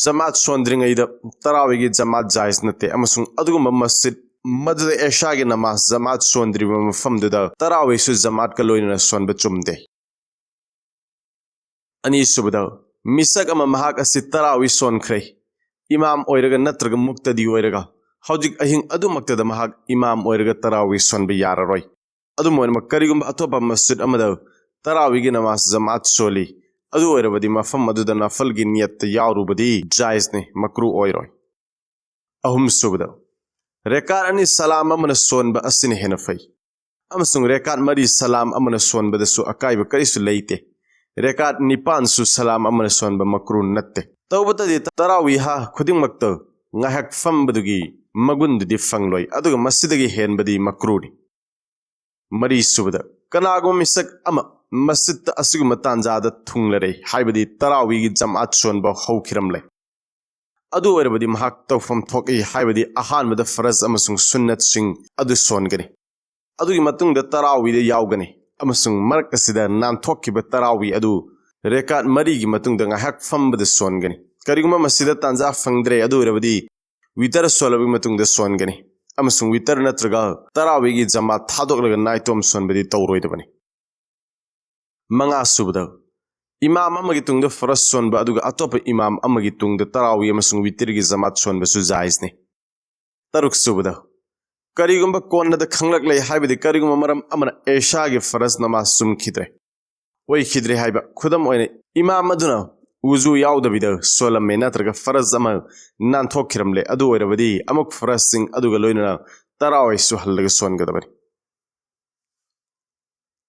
ꯖꯃꯥꯠ ꯁꯣꯟꯗ꯭ꯔꯤꯉꯩꯗ ꯇꯔꯥꯋꯤꯒꯤ ꯖꯃꯥꯠ ꯖꯥꯏꯖ ꯅꯠꯇꯦ, ꯑꯃꯁꯨꯡ ꯑꯗꯨꯒꯨꯝꯕ ꯃꯁꯖꯤꯗ ꯃꯗꯨꯗ ꯑꯦꯁꯥꯒꯤ ꯅꯃꯥꯖ ꯖꯃꯥꯠ ꯁꯣꯟꯗ꯭ꯔꯤꯕ ꯃꯐꯝꯗꯨꯗ ꯇꯔꯥꯋꯤꯁꯨ ꯖꯃꯥꯠꯀ ꯂꯣꯏꯅꯅ ꯁꯣꯟꯕ ꯆꯨꯝꯗꯦ꯫ ꯑꯅꯤꯁꯨꯕꯗ, ꯃꯤꯁꯛ ꯑꯃ ꯃꯍꯥꯛ ꯑꯁꯤ ꯇꯔꯥꯋꯤ ꯁꯣꯟꯈ꯭ꯔꯦ, ꯏꯃꯥꯝ ꯑꯣꯏꯔꯒ ꯅꯠꯇ꯭ꯔꯒ ꯃꯨꯛꯇꯗꯤ ꯑꯣꯏꯔꯒ, ꯍꯧꯖꯤꯛ ꯑꯍꯤꯡ ꯑꯗꯨꯃꯛꯇꯗ ꯃꯍꯥꯛ ꯏꯃꯥꯝ ꯑꯣꯏꯔꯒ ꯇꯔꯥꯋꯤ ꯁꯣꯟꯕ ꯌꯥꯔꯔꯣꯏ꯫ ꯑꯗꯨꯝ ꯑꯣꯏꯅꯃꯛ, ꯀꯔꯤꯒꯨꯝꯕ ꯑꯇꯣꯞꯄ ꯃꯁꯖꯤꯗ ꯑꯃꯗ ꯇꯔꯥꯋꯤꯒꯤ ꯅꯃꯥꯖ ꯖꯃꯥꯠ ꯁꯣꯜꯂꯤ, ꯑꯗꯨ ꯑꯣꯏꯔꯕꯗꯤ ꯃꯐꯝ ꯑꯗꯨꯗ ꯅꯐꯜꯒꯤ ꯅꯤꯌꯠꯇ ꯌꯥꯎꯔꯨꯕꯗꯤ ꯖꯥꯏꯖꯅꯤ, ꯃꯀ꯭ꯔꯨ ꯑꯣꯏꯔꯣꯏ꯫ ꯑꯍꯨꯝꯁꯨꯕꯗ, ꯔꯦꯀꯥꯠ ꯑꯅꯤ ꯁꯂꯥꯝ ꯑꯃꯅ ꯁꯣꯟꯕ ꯑꯁꯤꯅ ꯍꯦꯟꯅ ꯐꯩ, ꯑꯃꯁꯨꯡ ꯔꯦꯀꯥꯠ ꯃꯔꯤ ꯁꯂꯥꯝ ꯑꯃꯅ ꯁꯣꯟꯕꯗꯁꯨ ꯑꯀꯥꯏꯕ ꯀꯔꯤꯁꯨ ꯂꯩꯇꯦ꯫ ꯔꯦꯀꯥꯠ ꯅꯤꯄꯥꯟꯁꯨ ꯁꯂꯥꯝ ꯑꯃꯅ ꯁꯣꯟꯕ ꯃꯀ꯭ꯔꯨ ꯅꯠꯇꯦ꯫ ꯇꯧꯕꯇꯗꯤ ꯇꯔꯥꯋꯤꯍ ꯈꯨꯗꯤꯡꯃꯛꯇ ꯉꯥꯏꯍꯥꯛ ꯐꯝꯕꯗꯨꯒꯤ ꯃꯒꯨꯟꯗꯨꯗꯤ ꯐꯪꯂꯣꯏ, ꯑꯗꯨꯒ ꯃꯁꯤꯗꯒꯤ ꯍꯦꯟꯕꯗꯤ ꯃꯀ꯭ꯔꯨꯅꯤ꯫ ꯃꯔꯤꯁꯨꯕꯗ, ꯀꯅꯥꯒꯨꯝꯕ ꯃꯤꯁꯛ ꯑꯃ ꯃꯁꯖꯤꯗꯇ ꯑꯁꯤꯒꯨꯝꯕ ꯇꯥꯟꯖꯥꯗ ꯊꯨꯡꯂꯔꯦ, ꯍꯥꯏꯕꯗꯤ ꯇꯔꯥꯋꯤꯒꯤ ꯖꯃꯥꯠ ꯁꯣꯟꯕ ꯍꯧꯈꯤꯔꯝꯂꯦ, ꯑꯗꯨ ꯑꯣꯏꯔꯕꯗꯤ ꯃꯍꯥꯛ ꯇꯧꯐꯝ ꯊꯣꯛꯏ, ꯍꯥꯏꯕꯗꯤ ꯑꯍꯥꯟꯕꯗ ꯐꯔꯖ ꯑꯃꯁꯨꯡ ꯁꯨꯟꯅꯠꯁꯤꯡ ꯑꯗꯨ ꯁꯣꯟꯒꯅꯤ꯫ ꯑꯗꯨꯒꯤ ꯃꯇꯨꯡꯗ ꯇꯔꯥꯋꯤꯗ ꯌꯥꯎꯒꯅꯤ, ꯑꯃꯁꯨꯡ ꯃꯔꯛ ꯑꯁꯤꯗ ꯅꯥꯟꯊꯣꯛꯈꯤꯕ ꯇꯔꯥꯋꯤ ꯑꯗꯨ ꯔꯦꯀꯥꯠ ꯃꯔꯤꯒꯤ ꯃꯇꯨꯡꯗ ꯉꯥꯏꯍꯥꯛ ꯐꯝꯕꯗ ꯁꯣꯟꯒꯅꯤ꯫ ꯀꯔꯤꯒꯨꯝꯕ ꯃꯁꯤꯗ ꯇꯥꯟꯖꯥ ꯐꯪꯗ꯭ꯔꯦ, ꯑꯗꯨ ꯑꯣꯏꯔꯕꯗꯤ ꯋꯤꯇꯔ ꯁꯣꯜꯂꯕꯒꯤ ꯃꯇꯨꯡꯗ ꯁꯣꯟꯒꯅꯤ, ꯑꯃꯁꯨꯡ ꯋꯤꯇꯔ ꯅꯠꯇ꯭ꯔꯒ ꯇꯔꯥꯋꯤꯒꯤ ꯖꯃꯥꯠ ꯊꯥꯗꯣꯛꯂꯒ ꯅꯥꯏꯇꯣꯝ ꯁꯣꯟꯕꯗꯤ ꯇꯧꯔꯣꯏꯗꯕꯅꯤ꯫ ꯃꯉꯥꯁꯨꯕꯗ, ꯏꯃꯥꯝ ꯑꯃꯒꯤ ꯇꯨꯡꯗ ꯐꯔꯖ ꯁꯣꯟꯕ ꯑꯗꯨꯒ ꯑꯇꯣꯞꯄ ꯏꯃꯥꯝ ꯑꯃꯒꯤ ꯇꯨꯡꯗ ꯇꯔꯥꯋꯤ ꯑꯃꯁꯨꯡ ꯋꯤꯇꯔꯒꯤ ꯖꯃꯥꯠ ꯁꯣꯟꯕꯁꯨ ꯖꯥꯏꯖꯅꯤ꯫ ꯇꯔꯨꯛꯁꯨꯕꯗ, ꯀꯔꯤꯒꯨꯝꯕ ꯀꯣꯟꯅꯗ ꯈꯪꯂꯛꯂꯦ, ꯍꯥꯏꯕꯗꯤ ꯀꯔꯤꯒꯨꯝꯕ ꯃꯔꯝ ꯑꯃꯅ ꯑꯦꯁꯥꯒꯤ ꯐꯔꯖ ꯅꯃꯥꯖ ꯆꯨꯝꯈꯤꯗ꯭ꯔꯦ, ꯑꯣꯏꯈꯤꯗ꯭ꯔꯦ ꯍꯥꯏꯕ, ꯈꯨꯗꯝ ꯑꯣꯏꯅ, ꯏꯃꯥꯝ ꯑꯗꯨꯅ ꯎꯖꯨ ꯌꯥꯎꯗꯕꯤꯗ ꯁꯣꯜꯂꯝꯃꯦ ꯅꯠꯇ꯭ꯔꯒ ꯐꯔꯖ ꯑꯃ ꯅꯥꯟꯊꯣꯛꯈꯤꯔꯝꯂꯦ, ꯑꯗꯨ ꯑꯣꯏꯔꯕꯗꯤ ꯑꯃꯨꯛ ꯐꯔꯖꯁꯤꯡ ꯑꯗꯨꯒ ꯂꯣꯏꯅꯅ ꯇꯔꯥꯋꯤ ꯁꯨꯍꯜꯂꯒ ꯁꯣꯟꯒꯗꯕꯅꯤ꯫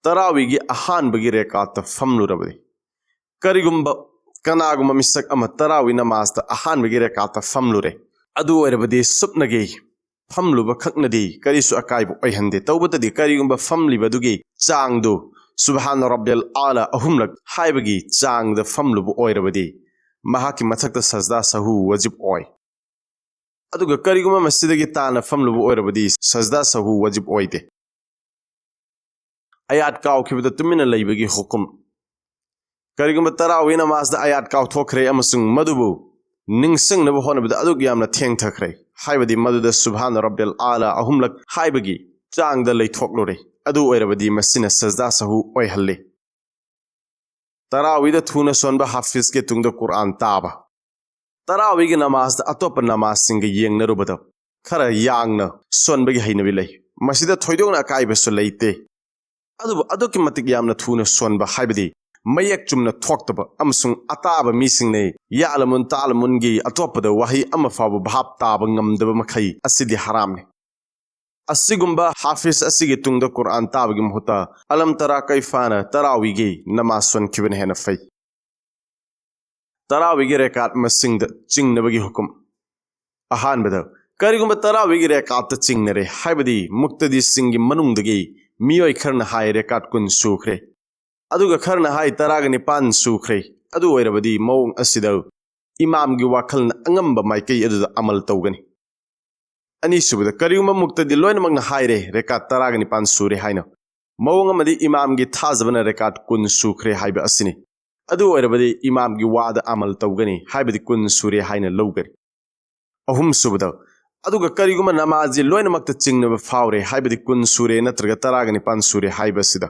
ꯇꯔꯥꯋꯤꯒꯤ ꯑꯍꯥꯟꯕꯒꯤ ꯔꯦꯀꯥꯠꯇ ꯐꯝꯂꯨꯔꯕꯗꯤ, ꯀꯔꯤꯒꯨꯝꯕ ꯀꯅꯥꯒꯨꯝꯕ ꯃꯤꯁꯛ ꯑꯃ ꯇꯔꯥꯋꯤ ꯅꯃꯥꯖꯇ ꯑꯍꯥꯟꯕꯒꯤ ꯔꯦꯀꯥꯠꯇ ꯐꯝꯂꯨꯔꯦ, ꯑꯗꯨ ꯑꯣꯏꯔꯕꯗꯤ ꯁꯨꯞꯅꯒꯤ ꯐꯝꯂꯨꯕ ꯈꯛꯅꯗꯤ ꯀꯔꯤꯁꯨ ꯑꯀꯥꯏꯕ ꯑꯣꯏꯍꯟꯗꯦ꯫ ꯇꯧꯕꯇꯗꯤ ꯀꯔꯤꯒꯨꯝꯕ ꯐꯝꯂꯤꯕ ꯑꯗꯨꯒꯤ ꯆꯥꯡꯗꯨ ꯁꯨꯕꯍꯥꯅ ꯔꯕꯤꯌꯜ ꯑꯥꯂꯥ ꯑꯍꯨꯝꯂꯛ ꯍꯥꯏꯕꯒꯤ ꯆꯥꯡꯗ ꯐꯝꯂꯨꯕ ꯑꯣꯏꯔꯕꯗꯤ ꯃꯍꯥꯛꯀꯤ ꯃꯊꯛꯇ ꯁꯖꯗꯥ ꯁꯍꯨ ꯋꯥꯖꯤꯕ ꯑꯣꯏ꯫ ꯑꯗꯨꯒ ꯀꯔꯤꯒꯨꯝꯕ ꯃꯁꯤꯗꯒꯤ ꯇꯥꯅ ꯐꯝꯂꯨꯕ ꯑꯣꯏꯔꯕꯗꯤ ꯁꯖꯗꯥ ꯁꯍꯨ ꯋꯥꯖꯤꯕ ꯑꯣꯏꯗꯦ꯫ ꯑꯌꯥꯠ ꯀꯥꯎꯈꯤꯕꯗ ꯇꯨꯃꯤꯟꯅ ꯂꯩꯕꯒꯤ ꯍꯨꯀꯨꯝ꯫ ꯀꯔꯤꯒꯨꯝꯕ ꯇꯔꯥꯋꯤ ꯅꯃꯥꯖꯗ ꯑꯌꯥꯠ ꯀꯥꯎꯊꯣꯛꯈ꯭ꯔꯦ ꯑꯃꯁꯨꯡ ꯃꯗꯨꯕꯨ ꯅꯤꯡꯁꯤꯡꯅꯕ ꯍꯣꯠꯅꯕꯗ ꯑꯗꯨꯛ ꯌꯥꯝꯅ ꯊꯦꯡꯊꯈ꯭ꯔꯦ, ꯍꯥꯏꯕꯗꯤ ꯃꯗꯨꯗ ꯁꯨꯕꯍꯥꯅ ꯔꯕꯤꯌꯜ ꯑꯥꯂꯥ ꯑꯍꯨꯝꯂꯛ ꯍꯥꯏꯕꯒꯤ ꯆꯥꯡꯗ ꯂꯩꯊꯣꯛꯂꯨꯔꯦ, ꯑꯗꯨ ꯑꯣꯏꯔꯕꯗꯤ ꯃꯁꯤꯅ ꯁꯖꯗꯥ ꯁꯍꯨ ꯑꯣꯏꯍꯜꯂꯤ꯫ ꯇꯔꯥꯋꯤꯗ ꯊꯨꯅ ꯁꯣꯟꯕ ꯍꯥꯐꯤꯖꯀꯤ ꯇꯨꯡꯗ ꯀꯨꯔꯥꯟ ꯇꯥꯕ꯫ ꯇꯔꯥꯋꯤꯒꯤ ꯅꯃꯥꯖꯗ ꯑꯇꯣꯞꯄ ꯅꯃꯥꯖꯁꯤꯡꯒ ꯌꯦꯡꯅꯔꯨꯕꯗ ꯈꯔ ꯌꯥꯡꯅ ꯁꯣꯟꯕꯒꯤ ꯍꯩꯅꯕꯤ ꯂꯩ꯫ ꯃꯁꯤꯗ ꯊꯣꯏꯗꯣꯛꯅ ꯑꯀꯥꯏꯕꯁꯨ ꯂꯩꯇꯦ꯫ ꯑꯗꯨꯕꯨ ꯑꯗꯨꯛꯀꯤ ꯃꯇꯤꯛ ꯌꯥꯝꯅ ꯊꯨꯅ ꯁꯣꯟꯕ, ꯍꯥꯏꯕꯗꯤ ꯃꯌꯦꯛ ꯆꯨꯝꯅ ꯊꯣꯛꯇꯕ ꯑꯃꯁꯨꯡ ꯑꯇꯥꯕ ꯃꯤꯁꯤꯡꯅ ꯌꯥꯂꯃꯨꯟ ꯇꯥꯂꯃꯨꯟꯒꯤ ꯑꯇꯣꯞꯄꯗ ꯋꯥꯍꯩ ꯑꯃ ꯐꯥꯎꯕ ꯚꯥꯞ ꯇꯥꯕ ꯉꯝꯗꯕ ꯃꯈꯩ ꯑꯁꯤꯗꯤ ꯍꯔꯥꯝꯅꯤ꯫ ꯑꯁꯤꯒꯨꯝꯕ ꯍꯥꯐꯤꯖ ꯑꯁꯤꯒꯤ ꯇꯨꯡꯗ ꯀꯨꯔꯥꯟ ꯇꯥꯕꯒꯤ ꯃꯍꯨꯠꯇ ꯑꯂꯝ ꯇꯔꯥ ꯀꯩꯐꯥꯅ ꯇꯔꯥꯋꯤꯒꯤ ꯅꯃꯥꯖ ꯁꯣꯟꯈꯤꯕꯅ ꯍꯦꯟꯅ ꯐꯩ꯫ ꯇꯔꯥꯋꯤꯒꯤ ꯔꯦꯀꯥꯠ ꯃꯁꯤꯡꯗ ꯆꯤꯡꯅꯕꯒꯤ ꯍꯨꯀꯨꯝ꯫ ꯑꯍꯥꯟꯕꯗ, ꯀꯔꯤꯒꯨꯝꯕ ꯇꯔꯥꯋꯤꯒꯤ ꯔꯦꯀꯥꯠꯇ ꯆꯤꯡꯅꯔꯦ, ꯍꯥꯏꯕꯗꯤ ꯃꯨꯛꯇꯗꯤꯁꯤꯡꯒꯤ ꯃꯅꯨꯡꯗꯒꯤ ꯃꯤꯑꯣꯏ ꯈꯔꯅ ꯍꯥꯏ ꯔꯦꯀꯥꯠ ꯀꯨꯟ ꯁꯨꯈ꯭ꯔꯦ, ꯑꯗꯨꯒ ꯈꯔꯅ ꯍꯥꯏ ꯇꯔꯥꯒ ꯅꯤꯄꯥꯟ ꯁꯨꯈ꯭ꯔꯦ, ꯑꯗꯨ ꯑꯣꯏꯔꯕꯗꯤ ꯃꯑꯣꯡ ꯑꯁꯤꯗ ꯏꯃꯥꯝꯒꯤ ꯋꯥꯈꯜꯅ ꯑꯉꯝꯕ ꯃꯥꯏꯀꯩ ꯑꯗꯨꯗ ꯑꯃꯜ ꯇꯧꯒꯅꯤ꯫ ꯑꯅꯤꯁꯨꯕꯗ, ꯀꯔꯤꯒꯨꯝꯕ ꯃꯨꯛꯇꯗꯤ ꯂꯣꯏꯅꯃꯛꯅ ꯍꯥꯏꯔꯦ ꯔꯦꯀꯥꯠ ꯇꯔꯥꯒ ꯅꯤꯄꯥꯟ ꯁꯨꯔꯦ ꯍꯥꯏꯅ, ꯃꯑꯣꯡ ꯑꯃꯗꯤ ꯏꯃꯥꯝꯒꯤ ꯊꯥꯖꯕꯅ ꯔꯦꯀꯥꯠ ꯀꯨꯟ ꯁꯨꯈ꯭ꯔꯦ ꯍꯥꯏꯕ ꯑꯁꯤꯅꯤ꯫ ꯑꯗꯨ ꯑꯣꯏꯔꯕꯗꯤ ꯏꯃꯥꯝꯒꯤ ꯋꯥꯗ ꯑꯃꯜ ꯇꯧꯒꯅꯤ, ꯍꯥꯏꯕꯗꯤ ꯀꯨꯟ ꯁꯨꯔꯦ ꯍꯥꯏꯅ ꯂꯧꯒꯅꯤ꯫ ꯑꯍꯨꯝꯁꯨꯕꯗ, ꯑꯗꯨꯒ ꯀꯔꯤꯒꯨꯝꯕ ꯅꯃꯥꯖꯤ ꯂꯣꯏꯅꯃꯛꯇ ꯆꯤꯡꯅꯕ ꯐꯥꯎꯔꯦ, ꯍꯥꯏꯕꯗꯤ ꯀꯨꯟ ꯁꯨꯔꯦ ꯅꯠꯇ꯭ꯔꯒ ꯇꯔꯥꯒ ꯅꯤꯄꯥꯟ ꯁꯨꯔꯦ ꯍꯥꯏꯕꯁꯤꯗ,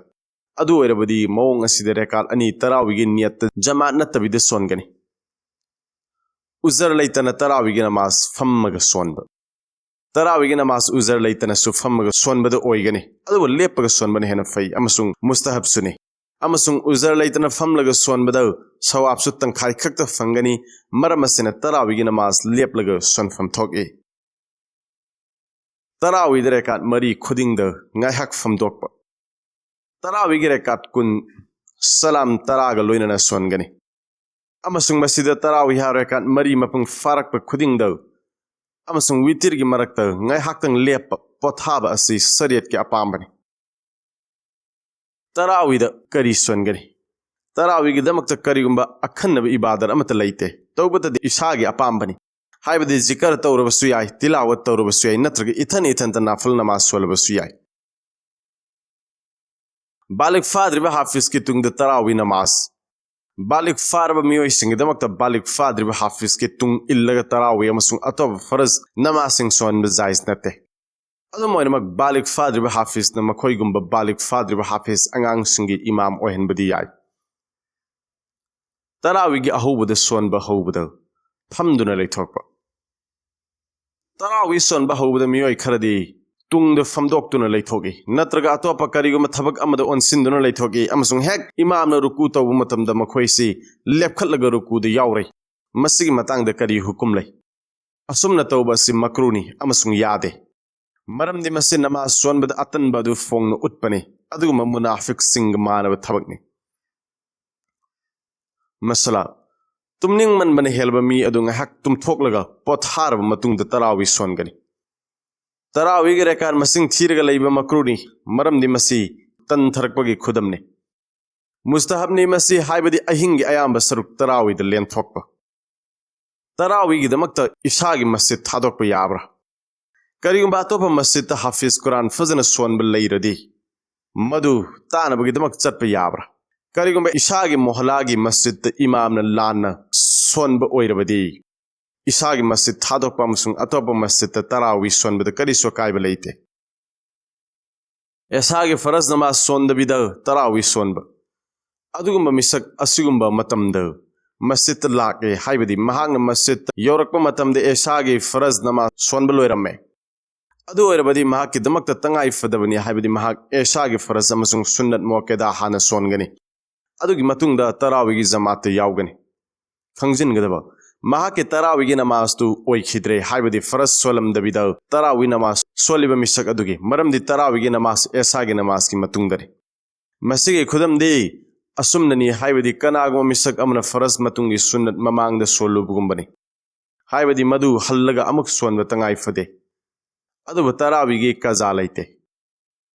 ꯑꯗꯨ ꯑꯣꯏꯔꯕꯗꯤ ꯃꯑꯣꯡ ꯑꯁꯤꯗ ꯔꯦꯀꯥꯠ ꯑꯅꯤ ꯇꯔꯥꯋꯤꯒꯤ ꯅꯤꯌꯠꯇ ꯖꯃꯥꯠ ꯅꯠꯇꯕꯤꯗ ꯁꯣꯟꯒꯅꯤ꯫ ꯎꯖꯔ ꯂꯩꯇꯅ ꯇꯔꯥꯋꯤꯒꯤ ꯅꯃꯥꯖ ꯐꯝꯃꯒ ꯁꯣꯟꯕ꯫ ꯇꯔꯥꯋꯤꯒꯤ ꯅꯃꯥꯖ ꯎꯖꯔ ꯂꯩꯇꯅꯁꯨ ꯐꯝꯃꯒ ꯁꯣꯟꯕꯗ ꯑꯣꯏꯒꯅꯤ, ꯑꯗꯨꯕꯨ ꯂꯦꯞꯄꯒ ꯁꯣꯟꯕꯅ ꯍꯦꯟꯅ ꯐꯩ ꯑꯃꯁꯨꯡ ꯃꯨꯁꯇꯍꯕꯁꯨꯅꯤ꯫ ꯑꯃꯁꯨꯡ ꯎꯖꯔ ꯂꯩꯇꯅ ꯐꯝꯂꯒ ꯁꯣꯟꯕꯗ ꯁꯋꯥꯕꯁꯨ ꯇꯪꯈꯥꯏ ꯈꯛꯇ ꯐꯪꯒꯅꯤ꯫ ꯃꯔꯝ ꯑꯁꯤꯅ ꯇꯔꯥꯋꯤꯒꯤ ꯅꯃꯥꯖ ꯂꯦꯞꯂꯒ ꯁꯣꯟꯐꯝ ꯊꯣꯛꯏ꯫ ꯇꯔꯥꯋꯤꯗ ꯔꯦꯀꯥꯠ ꯃꯔꯤ ꯈꯨꯗꯤꯡꯗ ꯉꯥꯏꯍꯥꯛ ꯐꯝꯗꯣꯛꯄ꯫ ꯇꯔꯥꯋꯤꯒꯤ ꯔꯦꯀꯥꯠ ꯀꯨꯟ ꯁꯂꯥꯝ ꯇꯔꯥꯒ ꯂꯣꯏꯅꯅ ꯁꯣꯟꯒꯅꯤ꯫ ꯑꯃꯁꯨꯡ ꯃꯁꯤꯗ ꯇꯔꯥꯋꯤꯍ ꯔꯦꯀꯥꯠ ꯃꯔꯤ ꯃꯄꯨꯡ ꯐꯥꯔꯛꯄ ꯈꯨꯗꯤꯡꯗ ꯑꯃꯁꯨꯡ ꯋꯤꯇꯤꯔꯒꯤ ꯃꯔꯛꯇ ꯉꯥꯏꯍꯥꯛꯇꯪ ꯂꯦꯞꯄ, ꯄꯣꯊꯥꯕ ꯑꯁꯤ ꯁꯔꯤꯌꯠꯀꯤ ꯑꯄꯥꯝꯕꯅꯤ꯫ ꯇꯔꯥꯋꯤꯗ ꯀꯔꯤ ꯁꯣꯟꯒꯅꯤ? ꯇꯔꯥꯋꯤꯒꯤꯗꯃꯛꯇ ꯀꯔꯤꯒꯨꯝꯕ ꯑꯈꯟꯅꯕ ꯏꯕꯥꯗꯠ ꯑꯃꯠꯇ ꯂꯩꯇꯦ꯫ ꯇꯧꯕꯇꯗꯤ ꯏꯁꯥꯒꯤ ꯑꯄꯥꯝꯕꯅꯤ꯫ ꯍꯥꯏꯕꯗꯤ ꯖꯤꯀꯔ ꯇꯧꯔꯕꯁꯨ ꯌꯥꯏ, ꯇꯤꯂꯥꯋꯠ ꯇꯧꯔꯕꯁꯨ ꯌꯥꯏ, ꯅꯠꯇ꯭ꯔꯒ ꯏꯊꯟ ꯏꯊꯟꯇ ꯅꯥꯐꯜ ꯅꯃꯥꯖ ꯁꯣꯜꯂꯕꯁꯨ ꯌꯥꯏ꯫ ꯕꯥꯂꯤꯒ ꯐꯥꯗ꯭ꯔꯤꯕ ꯍꯥꯐꯤꯖꯀꯤ ꯇꯨꯡꯗ ꯇꯔꯥꯋꯤ ꯅꯃꯥꯖ꯫ ꯕꯥꯂꯤꯒ ꯐꯥꯔꯕ ꯃꯤꯑꯣꯏꯁꯤꯡꯒꯤꯗꯃꯛꯇ ꯕꯥꯂꯤꯒ ꯐꯥꯗ꯭ꯔꯤꯕ ꯍꯥꯐꯤꯖꯀꯤ ꯇꯨꯡ ꯏꯜꯂꯒ ꯇꯔꯥꯋꯤ ꯑꯃꯁꯨꯡ ꯑꯇꯣꯞꯄ ꯐꯔꯖ ꯅꯃꯥꯖꯁꯤꯡ ꯁꯣꯟꯕ ꯖꯥꯏꯖ ꯅꯠꯇꯦ꯫ ꯑꯗꯨꯝ ꯑꯣꯏꯅꯃꯛ, ꯕꯥꯂꯤꯒ ꯐꯥꯗ꯭ꯔꯤꯕ ꯍꯥꯐꯤꯖꯅ ꯃꯈꯣꯏꯒꯨꯝꯕ ꯕꯥꯂꯤꯒ ꯐꯥꯗ꯭ꯔꯤꯕ ꯍꯥꯐꯤꯖ ꯑꯉꯥꯡꯁꯤꯡꯒꯤ ꯏꯃꯥꯝ ꯑꯣꯏꯍꯟꯕꯗꯤ ꯌꯥꯏ꯫ ꯇꯔꯥꯋꯤꯒꯤ ꯑꯍꯧꯕꯗ ꯁꯣꯟꯕ ꯍꯧꯕꯗ ꯐꯝꯗꯨꯅ ꯂꯩꯊꯣꯛꯄ꯫ ꯇꯔꯥꯋꯤ ꯁꯣꯟꯕ ꯍꯧꯕꯗ ꯃꯤꯑꯣꯏ ꯈꯔꯗꯤ ꯇꯨꯡꯗ ꯐꯝꯗꯣꯛꯇꯨꯅ ꯂꯩꯊꯣꯛꯏ, ꯅꯠꯇ꯭ꯔꯒ ꯑꯇꯣꯞꯄ ꯀꯔꯤꯒꯨꯝꯕ ꯊꯕꯛ ꯑꯃꯗ ꯑꯣꯟꯁꯤꯟꯗꯨꯅ ꯂꯩꯊꯣꯛꯏ, ꯑꯃꯁꯨꯡ ꯍꯦꯛ ꯏꯃꯥꯝꯅ ꯔꯨꯀꯨ ꯇꯧꯕ ꯃꯇꯝꯗ ꯃꯈꯣꯏꯁꯤ ꯂꯦꯞꯈꯠꯂꯒ ꯔꯨꯀꯨꯗ ꯌꯥꯎꯔꯦ꯫ ꯃꯁꯤꯒꯤ ꯃꯇꯥꯡꯗ ꯀꯔꯤ ꯍꯨꯀꯨꯝ ꯂꯩ? ꯑꯁꯨꯝꯅ ꯇꯧꯕ ꯑꯁꯤ ꯃꯀ꯭ꯔꯨꯅꯤ ꯑꯃꯁꯨꯡ ꯌꯥꯗꯦ, ꯃꯔꯝꯗꯤ ꯃꯁꯤ ꯅꯃꯥꯖ ꯁꯣꯟꯕꯗ ꯑꯇꯟꯕ ꯑꯗꯨ ꯐꯣꯡꯅ ꯎꯠꯄꯅꯤ, ꯑꯗꯨꯒꯨꯝꯕ ꯃꯨꯅꯥꯐꯤꯛꯁꯤꯡꯒ ꯃꯥꯟꯅꯕ ꯊꯕꯛꯅꯤ꯫ ꯃꯁꯂꯥ, ꯇꯨꯝꯅꯤꯡꯃꯟꯕꯅ ꯍꯦꯜꯕ ꯃꯤ ꯑꯗꯨ ꯉꯥꯏꯍꯥꯛ ꯇꯨꯝꯊꯣꯛꯂꯒ ꯄꯣꯊꯥꯔꯕ ꯃꯇꯨꯡꯗ ꯇꯔꯥꯋꯤ ꯁꯣꯟꯒꯅꯤ꯫ ꯇꯔꯥꯋꯤꯒꯤ ꯔꯦꯀꯥꯟ ꯃꯁꯤꯡ ꯊꯤꯔꯒ ꯂꯩꯕ ꯃꯀ꯭ꯔꯨꯅꯤ, ꯃꯔꯝꯗꯤ ꯃꯁꯤ ꯇꯟꯊꯔꯛꯄꯒꯤ ꯈꯨꯗꯝꯅꯤ꯫ ꯃꯨꯁꯇꯍꯕꯅꯤ ꯃꯁꯤ, ꯍꯥꯏꯕꯗꯤ ꯑꯍꯤꯡꯒꯤ ꯑꯌꯥꯝꯕ ꯁꯔꯨꯛ ꯇꯔꯥꯋꯤꯗ ꯂꯦꯟꯊꯣꯛꯄ꯫ ꯇꯔꯥꯋꯤꯒꯤꯗꯃꯛꯇ ꯏꯁꯥꯒꯤ ꯃꯁꯖꯤꯗ ꯊꯥꯗꯣꯛꯄ ꯌꯥꯕ꯭ꯔꯥ? ꯀꯔꯤꯒꯨꯝꯕ ꯑꯇꯣꯞꯄ ꯃꯁꯖꯤꯗꯇ ꯍꯥꯐꯤꯖ ꯀꯨꯔꯥꯟ ꯐꯖꯅ ꯁꯣꯟꯕ ꯂꯩꯔꯗꯤ, ꯃꯗꯨ ꯇꯥꯅꯕꯒꯤꯗꯃꯛ ꯆꯠꯄ ꯌꯥꯕ꯭ꯔꯥ? ꯀꯔꯤꯒꯨꯝꯕ ꯏꯁꯥꯒꯤ ꯃꯣꯍꯂꯥꯒꯤ ꯃꯁꯖꯤꯗꯇ ꯏꯃꯥꯝꯅ ꯂꯥꯟꯅ ꯁꯣꯟꯕ ꯑꯣꯏꯔꯕꯗꯤ, ꯏꯁꯥꯒꯤ ꯃꯁꯖꯤꯗ ꯊꯥꯗꯣꯛꯄ ꯑꯃꯁꯨꯡ ꯑꯇꯣꯞꯄ ꯃꯁꯖꯤꯗꯇ ꯇꯔꯥꯋꯤ ꯁꯣꯟꯕꯗ ꯀꯔꯤꯁꯨ ꯑꯀꯥꯏꯕ ꯂꯩꯇꯦ꯫ ꯑꯦꯁꯥꯒꯤ ꯐꯔꯖ ꯅꯃꯥꯖ ꯁꯣꯟꯗꯕꯤꯗ ꯇꯔꯥꯋꯤ ꯁꯣꯟꯕ꯫ ꯑꯗꯨꯒꯨꯝꯕ ꯃꯤꯁꯛ ꯑꯁꯤꯒꯨꯝꯕ ꯃꯇꯝꯗ ꯃꯁꯖꯤꯗꯇ ꯂꯥꯛꯑꯦ, ꯍꯥꯏꯕꯗꯤ ꯃꯍꯥꯛꯅ ꯃꯁꯖꯤꯗꯇ ꯌꯧꯔꯛꯄ ꯃꯇꯝꯗ ꯑꯦꯁꯥꯒꯤ ꯐꯔꯖ ꯅꯃꯥꯖ ꯁꯣꯟꯕ ꯂꯣꯏꯔꯝꯃꯦ꯫ ꯑꯗꯨ ꯑꯣꯏꯔꯕꯗꯤ ꯃꯍꯥꯛꯀꯤꯗꯃꯛꯇ ꯇꯉꯥꯏ ꯐꯗꯕꯅꯤ, ꯍꯥꯏꯕꯗꯤ ꯃꯍꯥꯛ ꯑꯦꯁꯥꯒꯤ ꯐꯔꯖ ꯑꯃꯁꯨꯡ ꯁꯨꯟꯅꯠ ꯃꯨꯑꯛꯀꯗꯥ ꯍꯥꯟꯅ ꯁꯣꯟꯒꯅꯤ꯫ ꯑꯗꯨꯒꯤ ꯃꯇꯨꯡꯗ ꯇꯔꯥꯋꯤꯒꯤ ꯖꯃꯥꯠꯇ ꯌꯥꯎꯒꯅꯤ꯫ ꯈꯪꯖꯤꯟꯒꯗꯕ, ꯃꯍꯥꯛꯀꯤ ꯇꯔꯥꯋꯤꯒꯤ ꯅꯃꯥꯖꯇꯨ ꯑꯣꯏꯈꯤꯗ꯭ꯔꯦ, ꯍꯥꯏꯕꯗꯤ ꯐꯔꯖ ꯁꯣꯜꯂꯝꯗꯕꯤꯗ ꯇꯔꯥꯋꯤ ꯅꯃꯥꯖ ꯁꯣꯜꯂꯤꯕ ꯃꯤꯁꯛ ꯑꯗꯨꯒꯤ, ꯃꯔꯝꯗꯤ ꯇꯔꯥꯋꯤꯒꯤ ꯅꯃꯥꯖ ꯑꯦꯁꯥꯒꯤ ꯅꯃꯥꯖꯀꯤ ꯃꯇꯨꯡꯗꯅꯤ꯫ ꯃꯁꯤꯒꯤ ꯈꯨꯗꯝꯗꯤ ꯑꯁꯨꯝꯅꯅꯤ, ꯍꯥꯏꯕꯗꯤ ꯀꯅꯥꯒꯨꯝꯕ ꯃꯤꯁꯛ ꯑꯃꯅ ꯐꯔꯖ ꯃꯇꯨꯡꯒꯤ ꯁꯨꯟꯅꯠ ꯃꯃꯥꯡꯗ ꯁꯣꯜꯂꯨꯕꯒꯨꯝꯕꯅꯤ꯫ ꯍꯥꯏꯕꯗꯤ ꯃꯗꯨ ꯍꯜꯂꯒ ꯑꯃꯨꯛ ꯁꯣꯟꯕ ꯇꯉꯥꯏ ꯐꯗꯦ꯫ ꯑꯗꯨꯕꯨ ꯇꯔꯥꯋꯤꯒꯤ ꯀꯖꯥ ꯂꯩꯇꯦ꯫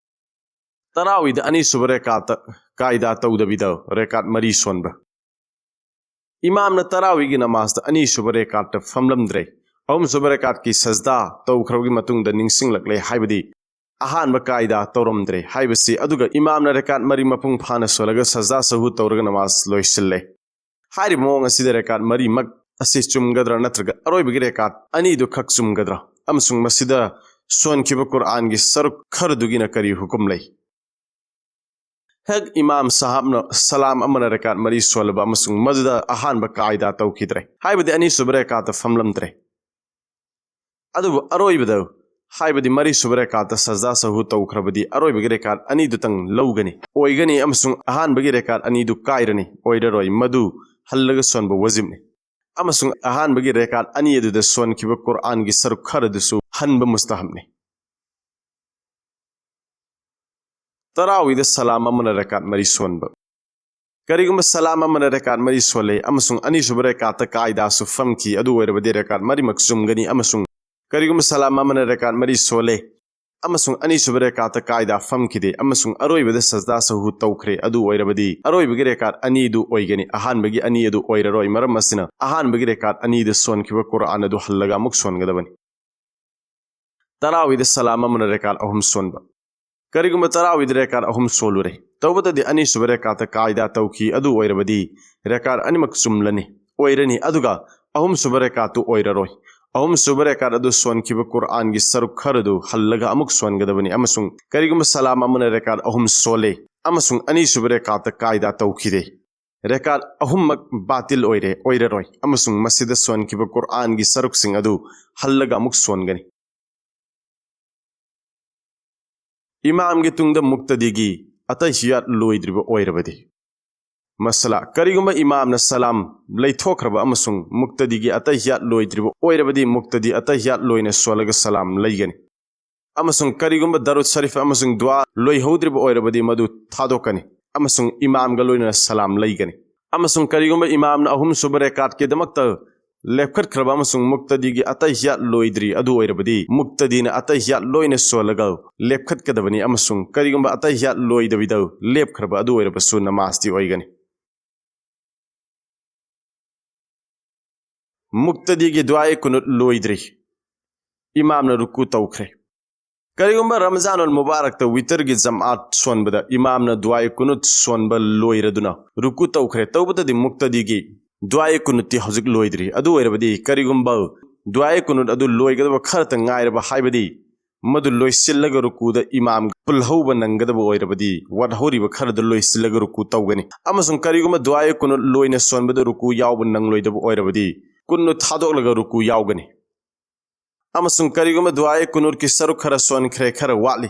ꯇꯔꯥꯋꯤꯗ ꯑꯅꯤꯁꯨꯕ ꯔꯦꯀꯥꯠꯇ ꯀꯥꯏꯗꯥ ꯇꯧꯗꯕꯤꯗ ꯔꯦꯀꯥꯠ ꯃꯔꯤ ꯁꯣꯟꯕ꯫ ꯏꯃꯥꯝꯅ ꯇꯔꯥꯋꯤꯒꯤ ꯅꯃꯥꯖꯇ ꯑꯅꯤꯁꯨꯕ ꯔꯦꯀꯥꯠꯇ ꯐꯝꯂꯝꯗ꯭ꯔꯦ, ꯑꯍꯨꯝꯁꯨꯕ ꯔꯦꯀꯥꯠꯀꯤ ꯁꯖꯗꯥ ꯇꯧꯈ꯭ꯔꯕꯒꯤ ꯃꯇꯨꯡꯗ ꯅꯤꯡꯁꯤꯡꯂꯛꯂꯦ, ꯍꯥꯏꯕꯗꯤ ꯑꯍꯥꯟꯕ ꯀꯥꯏꯗꯥ ꯇꯧꯔꯝꯗ꯭ꯔꯦ ꯍꯥꯏꯕꯁꯤ, ꯑꯗꯨꯒ ꯏꯃꯥꯝꯅ ꯔꯦꯀꯥꯠ ꯃꯔꯤ ꯃꯄꯨꯡ ꯐꯥꯅ ꯁꯣꯜꯂꯒ ꯁꯖꯗꯥ ꯁꯍꯨ ꯇꯧꯔꯒ ꯅꯃꯥꯖ ꯂꯣꯏꯁꯤꯜꯂꯦ꯫ ꯍꯥꯏꯔꯤꯕ ꯃꯑꯣꯡ ꯑꯁꯤꯗ ꯔꯦꯀꯥꯠ ꯃꯔꯤꯃꯛ ꯑꯁꯤ ꯆꯨꯝꯒꯗ꯭ꯔꯥ ꯅꯠꯇ꯭ꯔꯒ ꯑꯔꯣꯏꯕꯒꯤ ꯔꯦꯀꯥꯠ ꯑꯅꯤꯗꯨ ꯈꯛ ꯆꯨꯝꯒꯗ꯭ꯔꯥ? ꯑꯃꯁꯨꯡ ꯃꯁꯤꯗ ꯁꯣꯟꯈꯤꯕ ꯀꯨꯔꯑꯥꯟꯒꯤ ꯁꯔꯨꯛ ꯈꯔꯗꯨꯒꯤꯅ ꯀꯔꯤ ꯍꯨꯀꯨꯝ ꯂꯩ? ꯍꯦꯛ ꯏꯃꯥꯝ ꯁꯥꯍꯥꯕꯅ ꯁꯂꯥꯝ ꯑꯃꯅ ꯔꯦꯀꯥꯠ ꯃꯔꯤ ꯁꯣꯜꯂꯕ ꯑꯃꯁꯨꯡ ꯃꯗꯨꯗ ꯑꯍꯥꯟꯕ ꯀꯥꯏꯗꯥ ꯇꯧꯈꯤꯗ꯭ꯔꯦ, ꯍꯥꯏꯕꯗꯤ ꯑꯅꯤꯁꯨꯕ ꯔꯦꯀꯥꯠꯇ ꯐꯝꯂꯝꯗ꯭ꯔꯦ꯫ ꯑꯗꯨꯕꯨ ꯑꯔꯣꯏꯕꯗ, ꯍꯥꯏꯕꯗꯤ ꯃꯔꯤꯁꯨꯕ ꯔꯦꯀꯥꯠꯇ ꯁꯖꯗꯥ ꯁꯍꯨ ꯇꯧꯈ꯭ꯔꯕꯗꯤ ꯑꯔꯣꯏꯕꯒꯤ ꯔꯦꯀꯥꯠ ꯑꯅꯤꯗꯨꯇꯪ ꯂꯧꯒꯅꯤ, ꯑꯣꯏꯒꯅꯤ, ꯑꯃꯁꯨꯡ ꯑꯍꯥꯟꯕꯒꯤ ꯔꯦꯀꯥꯠ ꯑꯅꯤꯗꯨ ꯀꯥꯏꯔꯅꯤ, ꯑꯣꯏꯔꯔꯣꯏ, ꯃꯗꯨ ꯍꯜꯂꯒ ꯁꯣꯟꯕ ꯋꯥꯖꯤꯕꯅꯤ꯫ ꯑꯃꯁꯨꯡ ꯑꯍꯥꯟꯕꯒꯤ ꯔꯦꯀꯥꯠ ꯑꯅꯤ ꯑꯗꯨꯗ ꯁꯣꯟꯈꯤꯕ ꯀꯨꯔꯑꯥꯟꯒꯤ ꯁꯔꯨꯛ ꯈꯔꯗꯨꯁꯨ ꯍꯟꯕ ꯃꯨꯁꯇꯍꯕꯅꯤ꯫ ꯇꯔꯥꯋꯤꯗ ꯁꯂꯥꯝ ꯑꯃꯅ ꯔꯦꯀꯥꯠ ꯃꯔꯤ ꯁꯣꯟꯕ꯫ ꯀꯔꯤꯒꯨꯝꯕ ꯁꯂꯥꯝ ꯑꯃꯅ ꯔꯦꯀꯥꯠ ꯃꯔꯤ ꯁꯣꯜꯂꯦ ꯑꯃꯁꯨꯡ ꯑꯅꯤꯁꯨꯕ ꯔꯦꯀꯥꯠꯇ ꯀꯥꯏꯗꯥꯁꯨ ꯐꯝꯈꯤ, ꯑꯗꯨ ꯑꯣꯏꯔꯕꯗꯤ ꯔꯦꯀꯥꯠ ꯃꯔꯤꯃꯛ ꯆꯨꯝꯒꯅꯤ, ꯑꯃꯁꯨꯡ ꯀꯔꯤꯒꯨꯝꯕ ꯁꯂꯥꯝ ꯑꯃꯅ ꯔꯦꯀꯥꯠ ꯃꯔꯤ ꯁꯣꯜꯂꯦ ꯑꯃꯁꯨꯡ ꯑꯅꯤꯁꯨꯕ ꯔꯦꯀꯥꯠꯇ ꯀꯥꯏꯗꯥ ꯐꯝꯈꯤꯗꯦ ꯑꯃꯁꯨꯡ ꯑꯔꯣꯏꯕꯗ ꯁꯖꯗꯥ ꯁꯍꯨ ꯇꯧꯈ꯭ꯔꯦ, ꯑꯗꯨ ꯑꯣꯏꯔꯕꯗꯤ ꯑꯔꯣꯏꯕꯒꯤ ꯔꯦꯀꯥꯠ ꯑꯅꯤꯗꯨ ꯑꯣꯏꯒꯅꯤ, ꯑꯍꯥꯟꯕꯒꯤ ꯑꯅꯤ ꯑꯗꯨ ꯑꯣꯏꯔꯔꯣꯏ꯫ ꯃꯔꯝ ꯑꯁꯤꯅ, ꯑꯍꯥꯟꯕꯒꯤ ꯔꯦꯀꯥꯠ ꯑꯅꯤꯗ ꯁꯣꯟꯈꯤꯕ ꯀꯨꯔꯑꯥꯟ ꯑꯗꯨ ꯍꯜꯂꯒ ꯑꯃꯨꯛ ꯁꯣꯟꯒꯗꯕꯅꯤ꯫ ꯇꯔꯥꯋꯤꯗ ꯁꯂꯥꯝ ꯑꯃꯅ ꯔꯦꯀꯥꯠ ꯑꯍꯨꯝ ꯁꯣꯟꯕ꯫ ꯀꯔꯤꯒꯨꯝꯕ ꯇꯔꯥꯋꯤꯗ ꯔꯦꯀꯥꯠ ꯑꯍꯨꯝ ꯁꯣꯜꯂꯨꯔꯦ, ꯇꯧꯕꯇꯗꯤ ꯑꯅꯤꯁꯨꯕ ꯔꯦꯀꯥꯠꯇ ꯀꯥꯏꯗꯥ ꯇꯧꯈꯤ, ꯑꯗꯨ ꯑꯣꯏꯔꯕꯗꯤ ꯔꯦꯀꯥꯠ ꯑꯅꯤꯃꯛ ꯆꯨꯝꯂꯅꯤ, ꯑꯣꯏꯔꯅꯤ, ꯑꯗꯨꯒ ꯑꯍꯨꯝꯁꯨꯕ ꯔꯦꯀꯥꯠꯇꯨ ꯑꯣꯏꯔꯔꯣꯏ꯫ ꯑꯍꯨꯝꯁꯨꯕ ꯔꯦꯀꯥꯠ ꯑꯗꯨ ꯁꯣꯟꯈꯤꯕ ꯀꯨꯔꯑꯥꯟꯒꯤ ꯁꯔꯨꯛ ꯈꯔꯗꯨ ꯍꯜꯂꯒ ꯑꯃꯨꯛ ꯁꯣꯟꯒꯗꯕꯅꯤ, ꯑꯃꯁꯨꯡ ꯀꯔꯤꯒꯨꯝꯕ ꯁꯂꯥꯝ ꯑꯃꯅ ꯔꯦꯀꯥꯠ ꯑꯍꯨꯝ ꯁꯣꯜꯂꯦ ꯑꯃꯁꯨꯡ ꯑꯅꯤꯁꯨꯕ ꯔꯦꯀꯥꯠꯇ ꯀꯥꯏꯗꯥ ꯇꯧꯈꯤꯗꯦ, ꯔꯦꯀꯥꯠ ꯑꯍꯨꯝꯃꯛ ꯕꯥꯇꯤꯜ ꯑꯣꯏꯔꯦ, ꯑꯣꯏꯔꯔꯣꯏ, ꯑꯃꯁꯨꯡ ꯃꯁꯤꯗ ꯁꯣꯟꯈꯤꯕ ꯀꯨꯔꯑꯥꯟꯒꯤ ꯁꯔꯨꯛꯁꯤꯡ ꯑꯗꯨ ꯍꯜꯂꯒ ꯑꯃꯨꯛ ꯁꯣꯟꯒꯅꯤ꯫ ꯏꯃꯥꯝꯒꯤ ꯇꯨꯡꯗ ꯃꯨꯛꯇꯗꯤꯒꯤ ꯑꯇꯍꯤꯌꯥꯠ ꯂꯣꯏꯗ꯭ꯔꯤꯕ ꯑꯣꯏꯔꯕꯗꯤ, ꯃꯁꯂꯥ, ꯀꯔꯤꯒꯨꯝꯕ ꯏꯃꯥꯝꯅ ꯁꯂꯥꯝ ꯂꯩꯊꯣꯛꯈ꯭ꯔꯕ ꯑꯃꯁꯨꯡ ꯃꯨꯛꯇꯗꯤꯒꯤ ꯑꯇꯍꯤꯌꯥꯠ ꯂꯣꯏꯗ꯭ꯔꯤꯕ ꯑꯣꯏꯔꯕꯗꯤ, ꯃꯨꯛꯇꯗꯤ ꯑꯇꯍꯤꯌꯥꯠ ꯂꯣꯏꯅ ꯁꯣꯜꯂꯒ ꯁꯂꯥꯝ ꯂꯩꯒꯅꯤ꯫ ꯑꯃꯁꯨꯡ ꯀꯔꯤꯒꯨꯝꯕ ꯗꯔꯨꯗ ꯁꯔꯤꯐ ꯑꯃꯁꯨꯡ ꯗꯨꯋꯥ ꯂꯣꯏꯍꯧꯗ꯭ꯔꯤꯕ ꯑꯣꯏꯔꯕꯗꯤ, ꯃꯗꯨ ꯊꯥꯗꯣꯛꯀꯅꯤ ꯑꯃꯁꯨꯡ ꯏꯃꯥꯝꯒ ꯂꯣꯏꯅꯅ ꯁꯂꯥꯝ ꯂꯩꯒꯅꯤ꯫ ꯑꯃꯁꯨꯡ ꯀꯔꯤꯒꯨꯝꯕ ꯏꯃꯥꯝꯅ ꯑꯍꯨꯝꯁꯨꯕ ꯔꯦꯀꯥꯠꯀꯤꯗꯃꯛꯇ ꯂꯦꯞꯈꯠꯈ꯭ꯔꯕ ꯑꯃꯁꯨꯡ ꯃꯨꯛꯇꯗꯤꯒꯤ ꯑꯇꯍꯤꯌꯥꯠ ꯂꯣꯏꯗ꯭ꯔꯤ, ꯑꯗꯨ ꯑꯣꯏꯔꯕꯗꯤ ꯃꯨꯛꯇꯗꯤꯅ ꯑꯇꯍꯤꯌꯥꯠ ꯂꯣꯏꯅ ꯁꯣꯜꯂꯒ ꯂꯦꯞꯈꯠꯀꯗꯕꯅꯤ, ꯑꯃꯁꯨꯡ ꯀꯔꯤꯒꯨꯝꯕ ꯑꯇꯍꯤꯌꯥꯠ ꯂꯣꯏꯗꯕꯤꯗ ꯂꯦꯞꯈ꯭ꯔꯕ ꯑꯗꯨ ꯑꯣꯏꯔꯕꯁꯨ ꯅꯃꯥꯖꯇꯤ ꯑꯣꯏꯒꯅꯤ꯫ ꯃꯨꯛꯇꯗꯤꯒꯤ ꯗꯨꯑꯥꯏ ꯀꯨꯅꯨꯠ ꯂꯣꯏꯗ꯭ꯔꯤ, ꯏꯃꯥꯝꯅ ꯔꯨꯀꯨ ꯇꯧꯈ꯭ꯔꯦ꯫ ꯀꯔꯤꯒꯨꯝꯕ ꯔꯝꯖꯥꯅꯨꯜ ꯃꯨꯕꯥꯔꯛꯇ ꯋꯤꯇꯔꯒꯤ ꯖꯃꯥꯠ ꯁꯣꯟꯕꯗ ꯏꯃꯥꯝꯅ ꯗꯨꯑꯥꯏ ꯀꯨꯅꯨꯠ ꯁꯣꯟꯕ ꯂꯣꯏꯔꯗꯨꯅ ꯔꯨꯀꯨ ꯇꯧꯈ꯭ꯔꯦ, ꯇꯧꯕꯇꯗꯤ ꯃꯨꯛꯇꯗꯤꯒꯤ ꯗꯨꯑꯥꯏ ꯀꯨꯅꯨꯠꯇꯤ ꯍꯧꯖꯤꯛ ꯂꯣꯏꯗ꯭ꯔꯤ꯫ ꯑꯗꯨ ꯑꯣꯏꯔꯕꯗꯤ ꯀꯔꯤꯒꯨꯝꯕ ꯗꯨꯑꯥꯏ ꯀꯨꯅꯨꯠ ꯑꯗꯨ ꯂꯣꯏꯒꯗꯕ ꯈꯔꯇ ꯉꯥꯏꯔꯕ, ꯍꯥꯏꯕꯗꯤ ꯃꯗꯨ ꯂꯣꯏꯁꯤꯜꯂꯒ ꯔꯨꯀꯨꯗ ꯏꯃꯥꯝ ꯄꯨꯜꯍꯧꯕ ꯅꯪꯒꯗꯕ ꯑꯣꯏꯔꯕꯗꯤ, ꯋꯥꯠꯍꯧꯔꯤꯕ ꯈꯔꯗꯨ ꯂꯣꯏꯁꯤꯜꯂꯒ ꯔꯨꯀꯨ ꯇꯧꯒꯅꯤ꯫ ꯑꯃꯁꯨꯡ ꯀꯔꯤꯒꯨꯝꯕ ꯗꯨꯑꯥꯏ ꯀꯨꯅꯨꯠ ꯂꯣꯏꯅ ꯁꯣꯟꯕꯗ ꯔꯨꯀꯨ ꯌꯥꯎꯕ ꯅꯪꯂꯣꯏꯗꯕ ꯑꯣꯏꯔꯕꯗꯤ, ꯀꯨꯅꯨꯠ ꯊꯥꯗꯣꯛꯂꯒ ꯔꯨꯀꯨ ꯌꯥꯎꯒꯅꯤ꯫ ꯑꯃꯁꯨꯡ ꯀꯔꯤꯒꯨꯝꯕ ꯗꯨꯑꯥꯏ ꯀꯨꯅꯨꯠꯀꯤ ꯁꯔꯨꯛ ꯈꯔ ꯁꯣꯟꯈ꯭ꯔꯦ, ꯈꯔ ꯋꯥꯠꯂꯤ,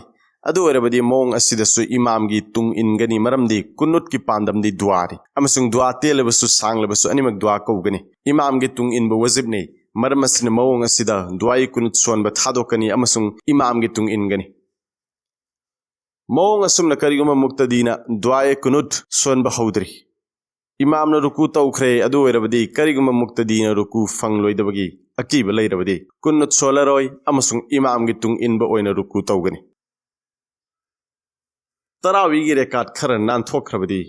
ꯑꯗꯨ ꯑꯣꯏꯔꯕꯗꯤ ꯃꯑꯣꯡ ꯑꯁꯤꯗꯁꯨ ꯏꯃꯥꯝꯒꯤ ꯇꯨꯡ ꯏꯟꯒꯅꯤ, ꯃꯔꯝꯗꯤ ꯀꯨꯅꯨꯠꯀꯤ ꯄꯥꯟꯗꯝꯗꯤ ꯗꯨꯑꯥꯅꯤ, ꯑꯃꯁꯨꯡ ꯗꯨꯑꯥ ꯇꯦꯜꯂꯕꯁꯨ ꯁꯥꯡꯂꯕꯁꯨ ꯑꯅꯤꯃꯛ ꯗꯨꯑꯥ ꯀꯧꯒꯅꯤ꯫ ꯏꯃꯥꯝꯒꯤ ꯇꯨꯡ ꯏꯟꯕ ꯋꯥꯖꯤꯕꯅꯤ, ꯃꯔꯝ ꯑꯁꯤꯅ ꯃꯑꯣꯡ ꯑꯁꯤꯗ ꯗꯨꯑꯥꯏ ꯀꯨꯅꯨꯠ ꯁꯣꯟꯕ ꯊꯥꯗꯣꯛꯀꯅꯤ ꯑꯃꯁꯨꯡ ꯏꯃꯥꯝꯒꯤ ꯇꯨꯡ ꯏꯟꯒꯅꯤ꯫ ꯃꯑꯣꯡ ꯑꯁꯨꯝꯅ ꯀꯔꯤꯒꯨꯝꯕ ꯃꯨꯛꯇꯗꯤꯅ ꯗꯨꯑꯥꯏ ꯀꯨꯅꯨꯠ ꯁꯣꯟꯕ ꯍꯧꯗ꯭ꯔꯤ, ꯏꯃꯥꯝꯅ ꯔꯨꯀꯨ ꯇꯧꯈ꯭ꯔꯦ, ꯑꯗꯨ ꯑꯣꯏꯔꯕꯗꯤ ꯀꯔꯤꯒꯨꯝꯕ ꯃꯨꯛꯇꯗꯤꯅ ꯔꯨꯀꯨ ꯐꯪꯂꯣꯏꯗꯕꯒꯤ ꯑꯀꯤꯕ ꯂꯩꯔꯕꯗꯤ, ꯀꯨꯅꯨꯠ ꯁꯣꯜꯂꯔꯣꯏ ꯑꯃꯁꯨꯡ ꯏꯃꯥꯝꯒꯤ ꯇꯨꯡ ꯏꯟꯕ ꯑꯣꯏꯅ ꯔꯨꯀꯨ ꯇꯧꯒꯅꯤ꯫ ꯇꯔꯥꯋꯤꯒꯤ ꯔꯦꯀꯥꯠ ꯈꯔ ꯅꯥꯟꯊꯣꯛꯈ꯭ꯔꯕꯗꯤ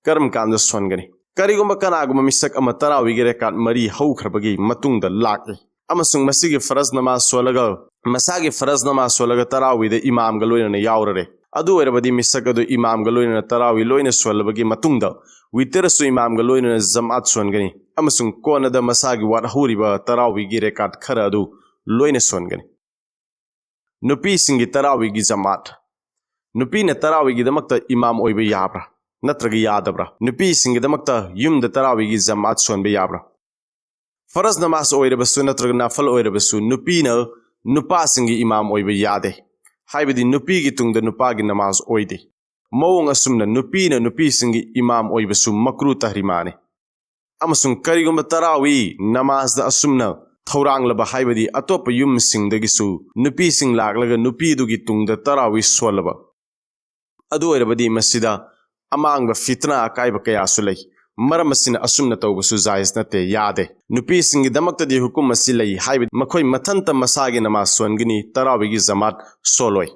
ꯀꯔꯝ ꯀꯥꯟꯗ ꯁꯣꯟꯒꯅꯤ? ꯀꯔꯤꯒꯨꯝꯕ ꯀꯅꯥꯒꯨꯝꯕ ꯃꯤꯁꯛ ꯑꯃ ꯇꯔꯥꯋꯤꯒꯤ ꯔꯦꯀꯥꯠ ꯃꯔꯤ ꯍꯧꯈ꯭ꯔꯕꯒꯤ ꯃꯇꯨꯡꯗ ꯂꯥꯛꯏ ꯑꯃꯁꯨꯡ ꯃꯁꯤꯒꯤ ꯐꯔꯖ ꯅꯃꯥꯖ ꯁꯣꯜꯂꯒ, ꯃꯁꯥꯒꯤ ꯐꯔꯖ ꯅꯃꯥꯖ ꯁꯣꯜꯂꯒ ꯇꯔꯥꯋꯤꯗ ꯏꯃꯥꯝꯒ ꯂꯣꯏꯅꯅ ꯌꯥꯎꯔꯔꯦ, ꯑꯗꯨ ꯑꯣꯏꯔꯕꯗꯤ ꯃꯤꯁꯛ ꯑꯗꯨ ꯏꯃꯥꯝꯒ ꯂꯣꯏꯅꯅ ꯇꯔꯥꯋꯤ ꯂꯣꯏꯅ ꯁꯣꯜꯂꯕꯒꯤ ꯃꯇꯨꯡꯗ ꯋꯤꯇꯔꯁꯨ ꯏꯃꯥꯝꯒ ꯂꯣꯏꯅꯅ ꯖꯃꯥꯠ ꯁꯣꯟꯒꯅꯤ ꯑꯃꯁꯨꯡ ꯀꯣꯟꯅꯗ ꯃꯁꯥꯒꯤ ꯋꯥꯠꯍꯧꯔꯤꯕ ꯇꯔꯥꯋꯤꯒꯤ ꯔꯦꯀꯥꯠ ꯈꯔ ꯑꯗꯨ ꯂꯣꯏꯅ ꯁꯣꯟꯒꯅꯤ꯫ ꯅꯨꯄꯤꯁꯤꯡꯒꯤ ꯇꯔꯥꯋꯤꯒꯤ ꯖꯃꯥꯠ꯫ ꯅꯨꯄꯤꯅ ꯇꯔꯥꯋꯤꯒꯤꯗꯃꯛꯇ ꯏꯃꯥꯝ ꯑꯣꯏꯕ ꯌꯥꯕ꯭ꯔꯥ ꯅꯠꯇ꯭ꯔꯒ ꯌꯥꯗꯕ꯭ꯔꯥ? ꯅꯨꯄꯤꯁꯤꯡꯒꯤꯗꯃꯛꯇ ꯌꯨꯝꯗ ꯇꯔꯥꯋꯤꯒꯤ ꯖꯃꯥꯠ ꯁꯣꯟꯕ ꯌꯥꯕ꯭ꯔꯥ? ꯐꯔꯖ ꯅꯃꯥꯖ ꯑꯣꯏꯔꯕꯁꯨ ꯅꯠꯇ꯭ꯔꯒ ꯅꯥꯐꯜ ꯑꯣꯏꯔꯕꯁꯨ ꯅꯨꯄꯤꯅ ꯅꯨꯄꯥꯁꯤꯡꯒꯤ ꯏꯃꯥꯝ ꯑꯣꯏꯕ ꯌꯥꯗꯦ, ꯍꯥꯏꯕꯗꯤ ꯅꯨꯄꯤꯒꯤ ꯇꯨꯡꯗ ꯅꯨꯄꯥꯒꯤ ꯅꯃꯥꯖ ꯑꯣꯏꯗꯦ꯫ ꯃꯑꯣꯡ ꯑꯁꯨꯝꯅ ꯅꯨꯄꯤꯅ ꯅꯨꯄꯤꯁꯤꯡꯒꯤ ꯏꯃꯥꯝ ꯑꯣꯏꯕꯁꯨ ꯃꯀ꯭ꯔꯨ ꯇꯍꯔꯤꯃꯥꯅꯤ꯫ ꯑꯃꯁꯨꯡ ꯀꯔꯤꯒꯨꯝꯕ ꯇꯔꯥꯋꯤ ꯅꯃꯥꯖꯗ ꯑꯁꯨꯝꯅ ꯊꯧꯔꯥꯡꯂꯕ, ꯍꯥꯏꯕꯗꯤ ꯑꯇꯣꯞꯄ ꯌꯨꯝꯁꯤꯡꯗꯒꯤꯁꯨ ꯅꯨꯄꯤꯁꯤꯡ ꯂꯥꯛꯂꯒ ꯅꯨꯄꯤꯗꯨꯒꯤ ꯇꯨꯡꯗ ꯇꯔꯥꯋꯤ ꯁꯣꯜꯂꯕ, ꯑꯗꯨ ꯑꯣꯏꯔꯕꯗꯤ ꯃꯁꯤꯗ ꯑꯃꯥꯡꯕ ꯐꯤꯇꯅ ꯑꯀꯥꯏꯕ ꯀꯌꯥꯁꯨ ꯂꯩ꯫ ꯃꯔꯝ ꯑꯁꯤꯅ ꯑꯁꯨꯝꯅ ꯇꯧꯕꯁꯨ ꯖꯥꯏꯖ ꯅꯠꯇꯦ, ꯌꯥꯗꯦ꯫ ꯅꯨꯄꯤꯁꯤꯡꯒꯤꯗꯃꯛꯇꯗꯤ ꯍꯨꯀꯨꯝ ꯑꯁꯤ ꯂꯩ, ꯍꯥꯏꯕꯗꯤ ꯃꯈꯣꯏ ꯃꯊꯟꯇ ꯃꯁꯥꯒꯤ ꯅꯃꯥꯖ ꯁꯣꯟꯒꯅꯤ, ꯇꯔꯥꯋꯤꯒꯤ ꯖꯃꯥꯠ ꯁꯣꯜꯂꯣꯏ꯫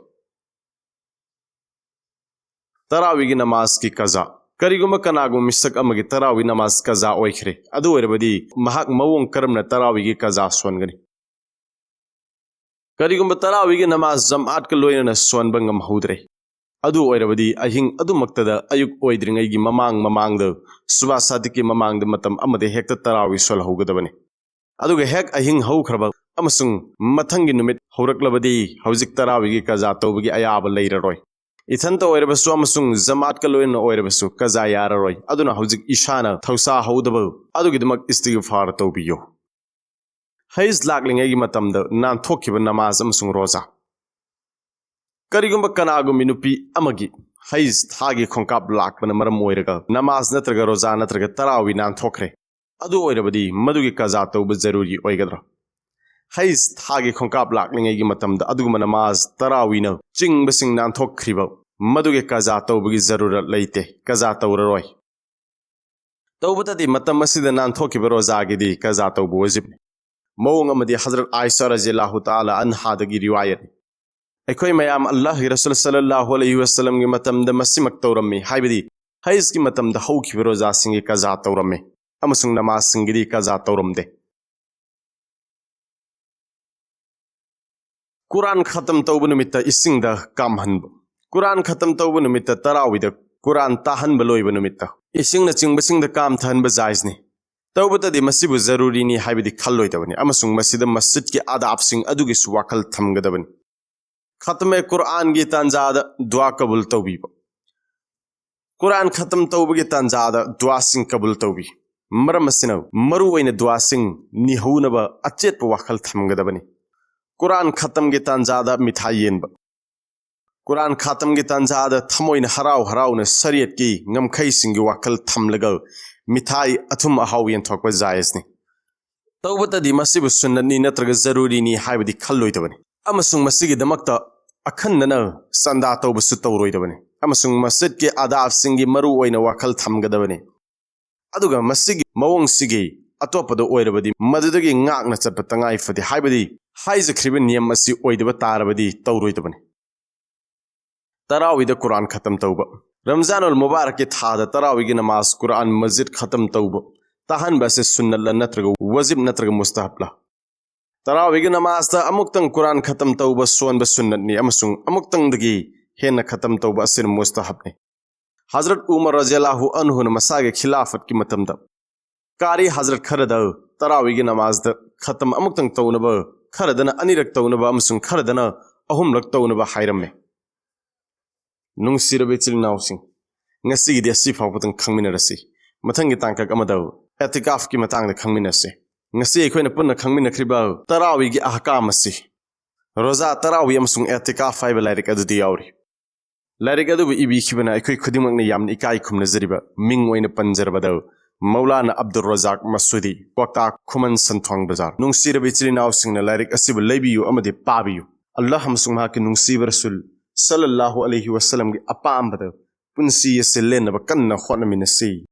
ꯇꯔꯥꯋꯤꯒꯤ ꯅꯃꯥꯖꯀꯤ ꯀꯖꯥ꯫ ꯀꯔꯤꯒꯨꯝꯕ ꯀꯅꯥꯒꯨꯝꯕ ꯃꯤꯁꯛ ꯑꯃꯒꯤ ꯇꯔꯥꯋꯤ ꯅꯃꯥꯖ ꯀꯖꯥ ꯑꯣꯏꯈ꯭ꯔꯦ, ꯑꯗꯨ ꯑꯣꯏꯔꯕꯗꯤ ꯃꯍꯥꯛ ꯃꯑꯣꯡ ꯀꯔꯝꯅ ꯇꯔꯥꯋꯤꯒꯤ ꯀꯖꯥ ꯁꯣꯟꯒꯅꯤ? ꯀꯔꯤꯒꯨꯝꯕ ꯇꯔꯥꯋꯤꯒꯤ ꯅꯃꯥꯖ ꯖꯃꯥꯠꯀ ꯂꯣꯏꯅꯅ ꯁꯣꯟꯕ ꯉꯝꯍꯧꯗ꯭ꯔꯦ, ꯑꯗꯨ ꯑꯣꯏꯔꯕꯗꯤ ꯑꯍꯤꯡ ꯑꯗꯨꯃꯛꯇꯗ ꯑꯌꯨꯛ ꯑꯣꯏꯗ꯭ꯔꯤꯉꯩꯒꯤ ꯃꯃꯥꯡ ꯃꯃꯥꯡꯗ, ꯁꯨꯕꯥ ꯁꯥꯗꯤꯛꯀꯤ ꯃꯃꯥꯡꯗ ꯃꯇꯝ ꯑꯃꯗ ꯍꯦꯛꯇ ꯇꯔꯥꯋꯤ ꯁꯣꯜꯍꯧꯒꯗꯕꯅꯤ꯫ ꯑꯗꯨꯒ ꯍꯦꯛ ꯑꯍꯤꯡ ꯍꯧꯈ꯭ꯔꯕ ꯑꯃꯁꯨꯡ ꯃꯊꯪꯒꯤ ꯅꯨꯃꯤꯠ ꯍꯧꯔꯛꯂꯕꯗꯤ ꯍꯧꯖꯤꯛ ꯇꯔꯥꯋꯤꯒꯤ ꯀꯖꯥ ꯇꯧꯕꯒꯤ ꯑꯌꯥꯕ ꯂꯩꯔꯔꯣꯏ꯫ ꯏꯊꯟꯇ ꯑꯣꯏꯔꯕꯁꯨ ꯑꯃꯁꯨꯡ ꯖꯃꯥꯠꯀ ꯂꯣꯏꯅꯅ ꯑꯣꯏꯔꯕꯁꯨ ꯀꯖꯥ ꯌꯥꯔꯔꯣꯏ꯫ ꯑꯗꯨꯅ ꯍꯧꯖꯤꯛ ꯏꯁꯥꯅ ꯊꯧꯁꯥ ꯍꯧꯗꯕ ꯑꯗꯨꯒꯤꯗꯃꯛ ꯏꯁꯇꯤꯒꯐꯥꯔ ꯇꯧꯕꯤꯌꯨ꯫ ꯍꯩꯖ ꯂꯥꯛꯂꯤꯉꯩꯒꯤ ꯃꯇꯝꯗ ꯅꯥꯟꯊꯣꯛꯈꯤꯕ ꯅꯃꯥꯖ ꯑꯃꯁꯨꯡ ꯔꯣꯖꯥ꯫ ꯀꯔꯤꯒꯨꯝꯕ ꯀꯅꯥꯒꯨꯝꯕꯤ ꯅꯨꯄꯤ ꯑꯃꯒꯤ ꯍꯩꯖ ꯊꯥꯒꯤ ꯈꯣꯡꯀꯥꯞ ꯂꯥꯛꯄꯅ ꯃꯔꯝ ꯑꯣꯏꯔꯒ ꯅꯃꯥꯖ ꯅꯠꯇ꯭ꯔꯒ ꯔꯣꯖꯥ ꯅꯠꯇ꯭ꯔꯒ ꯇꯔꯥꯋꯤ ꯅꯥꯟꯊꯣꯛꯈ꯭ꯔꯦ, ꯑꯗꯨ ꯑꯣꯏꯔꯕꯗꯤ ꯃꯗꯨꯒꯤ ꯀꯖꯥ ꯇꯧꯕ ꯖꯔꯨꯔꯤ ꯑꯣꯏꯒꯗ꯭ꯔꯥ? ꯍꯩꯖ ꯊꯥꯒꯤ ꯈꯣꯡꯀꯥꯞ ꯂꯥꯛꯂꯤꯉꯩꯒꯤ ꯃꯇꯝꯗ ꯑꯗꯨꯒꯨꯝꯕ ꯅꯃꯥꯖ ꯇꯔꯥꯋꯤꯅ ꯆꯤꯡꯕꯁꯤꯡ ꯅꯥꯟꯊꯣꯛꯈ꯭ꯔꯤꯕ, ꯃꯗꯨꯒꯤ ꯀꯖꯥ ꯇꯧꯕꯒꯤ ꯖꯔꯨꯔꯠ ꯂꯩꯇꯦ, ꯀꯖꯥ ꯇꯧꯔꯔꯣꯏ꯫ ꯇꯧꯕꯇꯗꯤ ꯃꯇꯝ ꯑꯁꯤꯗ ꯅꯥꯟꯊꯣꯛꯈꯤꯕ ꯔꯣꯖꯥꯒꯤꯗꯤ ꯀꯖꯥ ꯇꯧꯕ ꯋꯥꯖꯤꯕꯅꯤ꯫ ꯃꯑꯣꯡ ꯑꯃꯗꯤ ꯍꯖꯔꯠ ꯑꯥꯏꯁꯥ ꯔꯖꯤꯌꯜꯂꯥꯍꯨ ꯇꯥꯂꯥ ꯑꯟꯍꯥꯗꯒꯤ ꯔꯤꯋꯥꯌꯠꯅꯤ꯫ ꯑꯩꯈꯣꯏ ꯃꯌꯥꯝ ꯑꯜꯂꯥꯍꯒꯤ ꯔꯁꯨꯜ ꯁꯜꯂꯜꯂꯥꯍꯨ ꯑꯂꯩꯍꯤ ꯋꯁꯜꯂꯝꯒꯤ ꯃꯇꯝꯗ ꯃꯁꯤꯃꯛ ꯇꯧꯔꯝꯃꯤ, ꯍꯥꯏꯕꯗꯤ ꯍꯩꯖꯀꯤ ꯃꯇꯝꯗ ꯍꯧꯈꯤꯕ ꯔꯣꯖꯥꯁꯤꯡꯒꯤ ꯀꯖꯥ ꯇꯧꯔꯝꯃꯤ ꯑꯃꯁꯨꯡ ꯅꯃꯥꯖꯁꯤꯡꯒꯤꯗꯤ ꯀꯖꯥ ꯇꯧꯔꯝꯗꯦ꯫ ꯀꯨꯔꯥꯟ ꯈꯇꯝ ꯇꯧꯕ ꯅꯨꯃꯤꯠꯇ ꯏꯁꯤꯡꯗ ꯀꯥꯝꯍꯟꯕ꯫ ꯀꯨꯔꯥꯟ ꯈꯇꯝ ꯇꯧꯕ ꯅꯨꯃꯤꯠꯇ, ꯇꯔꯥꯋꯤꯗ ꯀꯨꯔꯥꯟ ꯇꯥꯍꯟꯕ ꯂꯣꯏꯕ ꯅꯨꯃꯤꯠꯇ ꯏꯁꯤꯡꯅꯆꯤꯡꯕꯁꯤꯡꯗ ꯀꯥꯝꯊꯍꯟꯕ ꯖꯥꯏꯖꯅꯤ꯫ ꯇꯧꯕꯇꯗꯤ ꯃꯁꯤꯕꯨ ꯖꯔꯨꯔꯤꯅꯤ ꯍꯥꯏꯕꯗꯤ ꯈꯜꯂꯣꯏꯗꯕꯅꯤ ꯑꯃꯁꯨꯡ ꯃꯁꯤꯗ ꯃꯁꯖꯤꯗꯀꯤ ꯑꯥꯗꯥꯕꯁꯤꯡ ꯑꯗꯨꯒꯤꯁꯨ ꯋꯥꯈꯜ ꯊꯝꯒꯗꯕꯅꯤ꯫ ꯈꯇꯃꯦ ꯀꯨꯔꯥꯟꯒꯤ ꯇꯥꯟꯖꯥꯗ ꯗꯨꯋꯥ ꯀꯕꯨꯜ ꯇꯧꯕꯤꯕ꯫ ꯀꯨꯔꯥꯟ ꯈꯇꯝ ꯇꯧꯕꯒꯤ ꯇꯥꯟꯖꯥꯗ ꯗꯨꯋꯥꯁꯤꯡ ꯀꯕꯨꯜ ꯇꯧꯕꯤ꯫ ꯃꯔꯝ ꯑꯁꯤꯅ, ꯃꯔꯨꯑꯣꯏꯅ ꯗꯨꯋꯥꯁꯤꯡ ꯅꯤꯍꯧꯅꯕ ꯑꯆꯦꯠꯄ ꯋꯥꯈꯜ ꯊꯝꯒꯗꯕꯅꯤ꯫ ꯀꯨꯔꯥꯟ ꯈꯇꯝꯒꯤ ꯇꯥꯟꯖꯥꯗ ꯃꯤꯊꯥꯏ ꯌꯦꯟꯕ꯫ ꯀꯨꯔꯥꯟ ꯈꯇꯝꯒꯤ ꯇꯥꯟꯖꯥꯗ ꯊꯃꯣꯏꯅ ꯍꯔꯥꯎ ꯍꯔꯥꯎꯅ ꯁꯔꯤꯌꯠꯀꯤ ꯉꯝꯈꯩꯁꯤꯡꯒꯤ ꯋꯥꯈꯜ ꯊꯝꯂꯒ ꯃꯤꯊꯥꯏ, ꯑꯊꯨꯝ ꯑꯍꯥꯎ ꯌꯦꯟꯊꯣꯛꯄ ꯖꯥꯏꯖꯅꯤ꯫ ꯇꯧꯕꯇꯗꯤ ꯃꯁꯤꯕꯨ ꯁꯨꯟꯅꯠꯅꯤ ꯅꯠꯇ꯭ꯔꯒ ꯖꯔꯨꯔꯤꯅꯤ ꯍꯥꯏꯕꯗꯤ ꯈꯜꯂꯣꯏꯗꯕꯅꯤ ꯑꯃꯁꯨꯡ ꯃꯁꯤꯒꯤꯗꯃꯛꯇ ꯑꯈꯟꯅꯅ ꯆꯟꯗꯥ ꯇꯧꯕꯁꯨ ꯇꯧꯔꯣꯏꯗꯕꯅꯤ ꯑꯃꯁꯨꯡ ꯃꯁꯖꯤꯗꯀꯤ ꯑꯥꯗꯥꯕꯁꯤꯡꯒꯤ ꯃꯔꯨꯑꯣꯏꯅ ꯋꯥꯈꯜ ꯊꯝꯒꯗꯕꯅꯤ꯫ ꯑꯗꯨꯒ ꯃꯁꯤꯒꯤ ꯃꯑꯣꯡꯁꯤꯒꯤ ꯑꯇꯣꯞꯄꯗ ꯑꯣꯏꯔꯕꯗꯤ ꯃꯗꯨꯗꯒꯤ ꯉꯥꯛꯅ ꯆꯠꯄ ꯇꯉꯥꯏ ꯐꯗꯦ꯫ ꯍꯥꯏꯕꯗꯤ ꯍꯥꯏꯖꯈ꯭ꯔꯤꯕ ꯅꯤꯌꯝ ꯑꯁꯤ ꯑꯣꯏꯗꯕ ꯇꯥꯔꯕꯗꯤ ꯇꯧꯔꯣꯏꯗꯕꯅꯤ꯫ ꯇꯔꯥꯋꯤꯗ ꯀꯨꯔꯥꯟ ꯈꯇꯝ ꯇꯧꯕ꯫ ꯔꯝꯖꯥꯅꯨꯜ ꯃꯨꯕꯥꯔꯛꯀꯤ ꯊꯥꯗ ꯇꯔꯥꯋꯤꯒꯤ ꯅꯃꯥꯖ ꯀꯨꯔꯥꯟ ꯃꯖꯤꯗ ꯈꯇꯝ ꯇꯧꯕ ꯇꯥꯍꯟꯕ ꯑꯁꯤ ꯁꯨꯟꯅꯠꯂ ꯅꯠꯇ꯭ꯔꯒ ꯋꯥꯖꯤꯕ ꯅꯠꯇ꯭ꯔꯒ ꯃꯨꯁꯇꯍꯕꯂ? ꯇꯔꯥꯋꯤꯒꯤ ꯅꯃꯥꯖꯇ ꯑꯃꯨꯛꯇꯪ ꯀꯨꯔꯥꯟ ꯈꯇꯝ ꯇꯧꯕ ꯁꯣꯟꯕ ꯁꯨꯟꯅꯠꯅꯤ ꯑꯃꯁꯨꯡ ꯑꯃꯨꯛꯇꯪꯗꯒꯤ ꯍꯦꯟꯅ ꯈꯇꯝ ꯇꯧꯕ ꯑꯁꯤꯅ ꯃꯨꯁꯇꯍꯕꯅꯤ꯫ ꯍꯖꯔꯠ ꯎꯃꯔ ꯔꯖꯤꯌꯜꯂꯥꯍꯨ ꯑꯟꯍꯨꯅ ꯃꯁꯥꯒꯤ ꯈꯤꯂꯥꯐꯠꯀꯤ ꯃꯇꯝꯗ ꯀꯥꯔꯤ ꯍꯖꯔꯠ ꯈꯔꯗ ꯇꯔꯥꯋꯤꯒꯤ ꯅꯃꯥꯖꯗ ꯈꯇꯝ ꯑꯃꯨꯛꯇꯪ ꯇꯧꯅꯕ, ꯈꯔꯗꯅ ꯑꯅꯤꯔꯛ ꯇꯧꯅꯕ ꯑꯃꯁꯨꯡ ꯈꯔꯗꯅ ꯑꯍꯨꯝꯂꯛ ꯇꯧꯅꯕ ꯍꯥꯏꯔꯝꯃꯤ꯫ ꯅꯨꯡꯁꯤꯔꯕ ꯏꯆꯤꯜ ꯏꯅꯥꯎꯁꯤꯡ, ꯉꯁꯤꯒꯤꯗꯤ ꯑꯁꯤ ꯐꯥꯎꯕꯗꯪ ꯈꯪꯃꯤꯟꯅꯔꯁꯤ꯫ ꯃꯊꯪꯒꯤ ꯇꯥꯡꯀꯛ ꯑꯃꯗ ꯑꯦꯇꯤꯀꯥꯐꯀꯤ ꯃꯇꯥꯡꯗ ꯈꯪꯃꯤꯟꯅꯁꯤ꯫ ꯉꯁꯤ ꯑꯩꯈꯣꯏꯅ ꯄꯨꯟꯅ ꯈꯪꯃꯤꯟꯅꯈ꯭ꯔꯤꯕ ꯇꯔꯥꯋꯤꯒꯤ ꯑꯍꯀꯥꯝ ꯑꯁꯤ ꯔꯣꯖꯥ ꯇꯔꯥꯋꯤ ꯑꯃꯁꯨꯡ ꯑꯦꯇꯤꯀꯥꯐ ꯍꯥꯏꯕ ꯂꯥꯏꯔꯤꯛ ꯑꯗꯨꯗꯤ ꯌꯥꯎꯔꯤ꯫ ꯂꯥꯏꯔꯤꯛ ꯑꯗꯨꯕꯨ ꯏꯕꯤꯈꯤꯕꯅ ꯑꯩꯈꯣꯏ ꯈꯨꯗꯤꯡꯃꯛꯅ ꯌꯥꯝꯅ ꯏꯀꯥꯏ ꯈꯨꯝꯅꯖꯔꯤꯕ ꯃꯤꯡ ꯑꯣꯏꯅ ꯄꯟꯖꯔꯕꯗ ꯃꯧꯂꯥꯅꯥ ꯑꯕꯗꯨꯜ ꯔꯖꯥꯛ ꯃꯁꯨꯗꯤ, ꯀ꯭ꯋꯥꯛꯇꯥ ꯈꯨꯃꯟ ꯁꯟꯊꯣꯡ ꯕꯖꯥꯔ꯫ ꯅꯨꯡꯁꯤꯔꯕ ꯏꯆꯤꯜ ꯏꯅꯥꯎꯁꯤꯡꯅ ꯂꯥꯏꯔꯤꯛ ꯑꯁꯤꯕꯨ ꯂꯩꯕꯤꯌꯨ ꯑꯃꯗꯤ ꯄꯥꯕꯤꯌꯨ꯫ ꯑꯜꯂꯥꯍ ꯑꯃꯁꯨꯡ ꯃꯍꯥꯛꯀꯤ ꯅꯨꯡꯁꯤꯕ ꯔꯁꯨꯜ ꯁꯜꯂꯜꯂꯥꯍꯨ ꯑꯂꯩꯍꯤ ꯋꯥꯁꯜꯂꯝꯒꯤ ꯑꯄꯥꯝꯕꯗ ꯄꯨꯟꯁꯤ ꯑꯁꯤ ꯂꯦꯟꯅꯕ ꯀꯟꯅ ꯍꯣꯠꯅꯃꯤꯟꯅꯁꯤ꯫